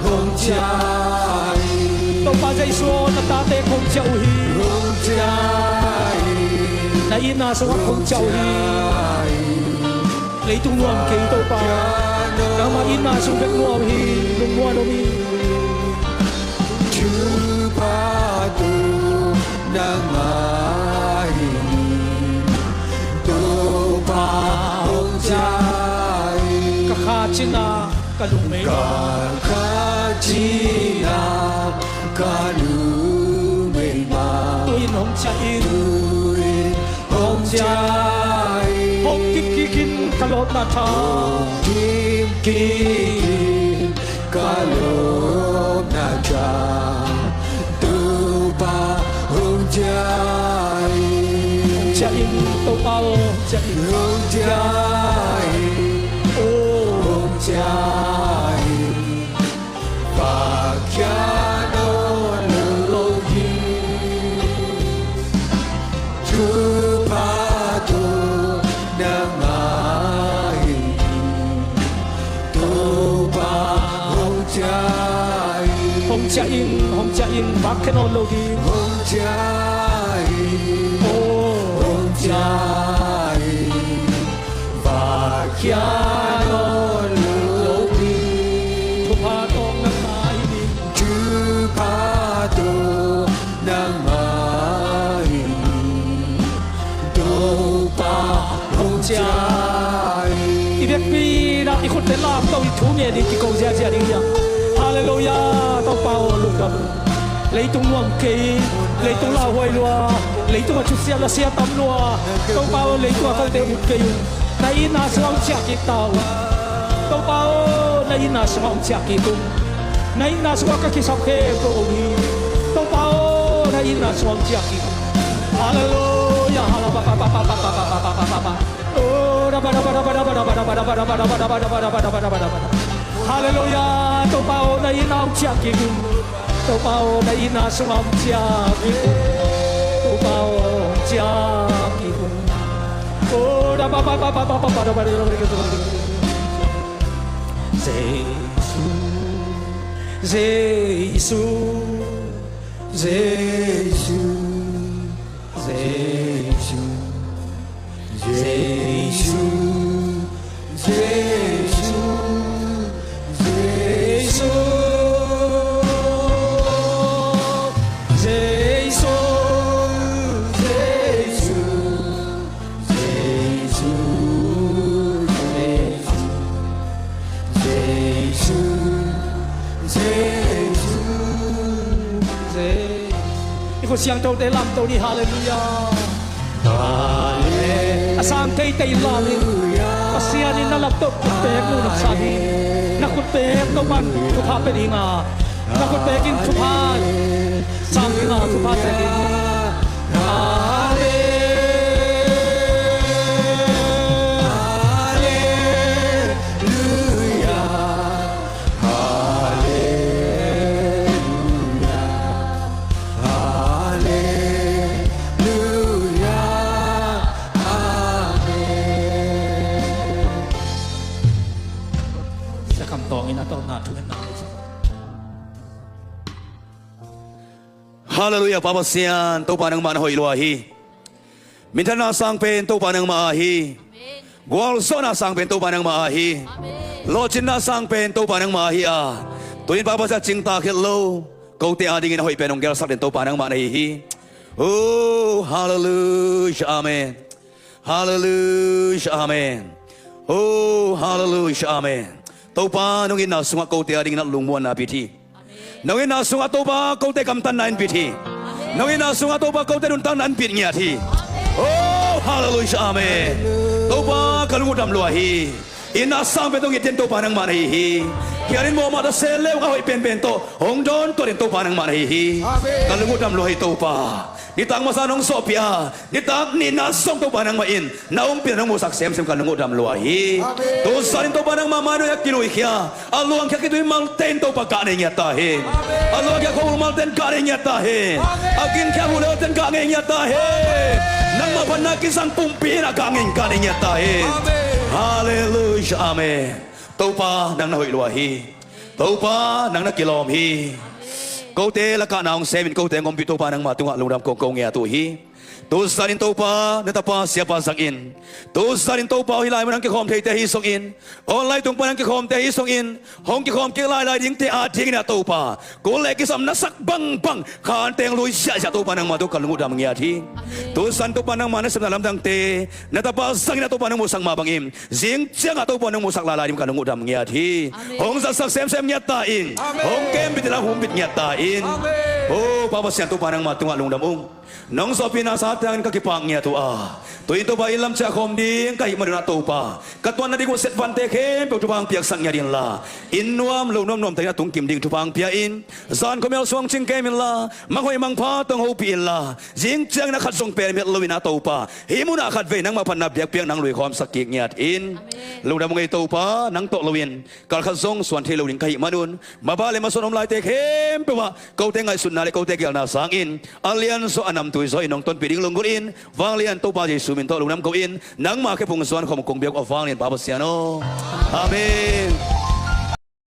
hong ciah in. Topa Jesu aw, na tate hong ciah uh hi. Hong ciah in. Na itna sungah hong ciah uh hi. Hong ciah in. Leitung nuam kei Topa. Nangmah itna sung bek nuam hi, lungmuan om hi. Thupha tawh na ngai in. Topa hong ciah in. Ka kha cina ka lungmei. Ka kha cina ka lungmei ma. Tu-in hong ciah in. Tu-in hong ciah in. Hong dim kik in ka lawpna tha. Hong dim kik in ka lawpna tha. Topa hong ciah in. Hong ciah in, Topa aw, hong ciah in. Hong ciah in. Oh. Hong ciah in. Vakkhia nawn lo ding. Thupha tawh na ngai in. Topa hong ciah in. Hong ciah in, hong ciah in, vakkhia nawn lo ding. Hong ciah in. Oh. Hong ciah in. Vakkhia nawn lo ding. Thupha tawh na ngai in. Thupha tawh na ngai in. Topa hong ciah in. I biakpi in ah i khutte lamto in thu ngen in kiko ziazia ding hi a. Halleluiah. Topa aw, lungdam. Leitung nuam kei, leitung lauhuai lua, leitung a thusia lasia tam lua. Topa aw, leitung a kote ut kei un. Na itna sungah hong ciah kik ta un. Topa aw, na itna sungah hong ciah kik un. Na itna sungah ka kisap khempeuh om hi. Topa aw, na itna sungah hong ciah kik un. Halleluiah. Halleluiah. Topa aw, na itna hong ciah kik un. Topa aw, na itna sungah hong ciah kik un. Topa aw, hong ciah kik un. Oh, da ba ba ba. Jesu, Jesu, Jesu, Jesu, Jesu, Jesu, Jesu. I khut siangthote lamto ni. Halleluiah. A sang teitei lam in Pasian in na laptoh khutbeng muhna sa hi. Na khutbeng Topa'n thupha pia ding a, na khutbeng in thupha sang ding a, thupha sa ding. Amen. Halleluiah. Halleluiah, Pa Pasian, Topa nangmah na hoih lua hi. Minthanna sang pen Topa nangmah ahi. Amen. Gualzawhna sang pen Topa nangmah ahi. Amen. Lawhcinna sang pen Topa nangmah ahi a, tu-in Pa Pasian, cingtak het lo, kote adingin a hoih pen hong gelsak den Topa nangmah na hi hi. Oh, halleluiah, amen. Halleluiah, amen. Oh, halleluiah, amen. Topa, nong itna sungah kote adingin a lungmuanna pit hi. Nong itna sungah Topa kote kamtanna in pit hi. Nong itna sungah Topa kote nuntakna in pit ngiat hi. Oh, halleluiah, amen. Topa, ka lung uh dam lua hi. Itna sang pen tawh nget den Topa nangmah na hi hi. Khialin mawhmah ta se leu a hoih penpen tawh hong dawn tuah den Topa nangmah na hi hi. Amen. Ka lung uh dam lua hi Topa. Nitak masa nong sawhpih a, nitak nihna zong Topa nangmah in na ompihna nong musak semsem, ka lung uh dam lua hi. Amen. Tuzan in Topa nangmah mai nuai-ah kinuikhia, a luangkhia kitui malte in Topa gah nei ngiat ta hen. Amen. A luangkhia khuahul malte in gah nei ngiat ta hen. Amen. A ginkhia hulelte in gah nei ngiat ta hen. Amen. Nangmah panna kizang pumpi in a gah nei, gah nei ngiat ta hen. Amen. Halleluiah, amen. Topa nang na hoih lua hi. Topa nang na kilawm hi. Kote lakah na hong semin kote hong ompih Topa nangmah tungah lungdam kong ko ngiat uh hi. Tuzan in Topa na tapa siapa zangin, tuzan in Topa hih lai mun ah hong kikhawm theite hi zongin, online tung pan hong kikhawmte hi zongin, hong kikhawm kik lailai dingte adingin ah Topa, kul le kisam na sak bangbang khan teng lui siahsiah Topa nangmah tawh ka lung uh dam ngiat hi. Amen. Tuzan Topa nangmah na sepna lamdangte na tapa zangin ah Topa nong musak mah bangin zing ciangah Topa nong musak lailai ding ka lung uh dam ngiat hi. Amen. Hong zatsak semsem ngiat ta in. Amen. Hong kembit in la humbit ngiat ta in. Amen. Oh, Pa Pasian Topa nangmah tungah lungdam ung. Nong sawhpihna sa tangin ka kipak ngiat uh a, tu-in Topa inn lam ciah khawm ding ka hih manun ah Topa, ka tuan nading uh set vante khempeuh thupha hong piaksak ngiat inla, inn nuam lo nuamnuam takin a tungkim ding thupha hong pia in. Zan khuamial suang cingkem inla, manghoih mangpha tawh hong hopih inla, zing ciangin a khat zong pelh met loin ah Topa, hih munah khatvei nangmah panna biakpiak nang luikhawmsak kik ngiat in. Amen. Lungdam ung ei Topa, nang tawh loin kal khat zong suan thei lo ding ka hih manun, mabah le masuan om laite khempeuh ah kote ngaihsutna le kote gelna sangin a lianzaw a namtui zaw in hong tonpih ding lunggulh in, vanglian Topa Jesu min tawh lungdam ko in, nangma khephung zuan khawm kong biak uh a vanglian Pa Pasian aw. Amen.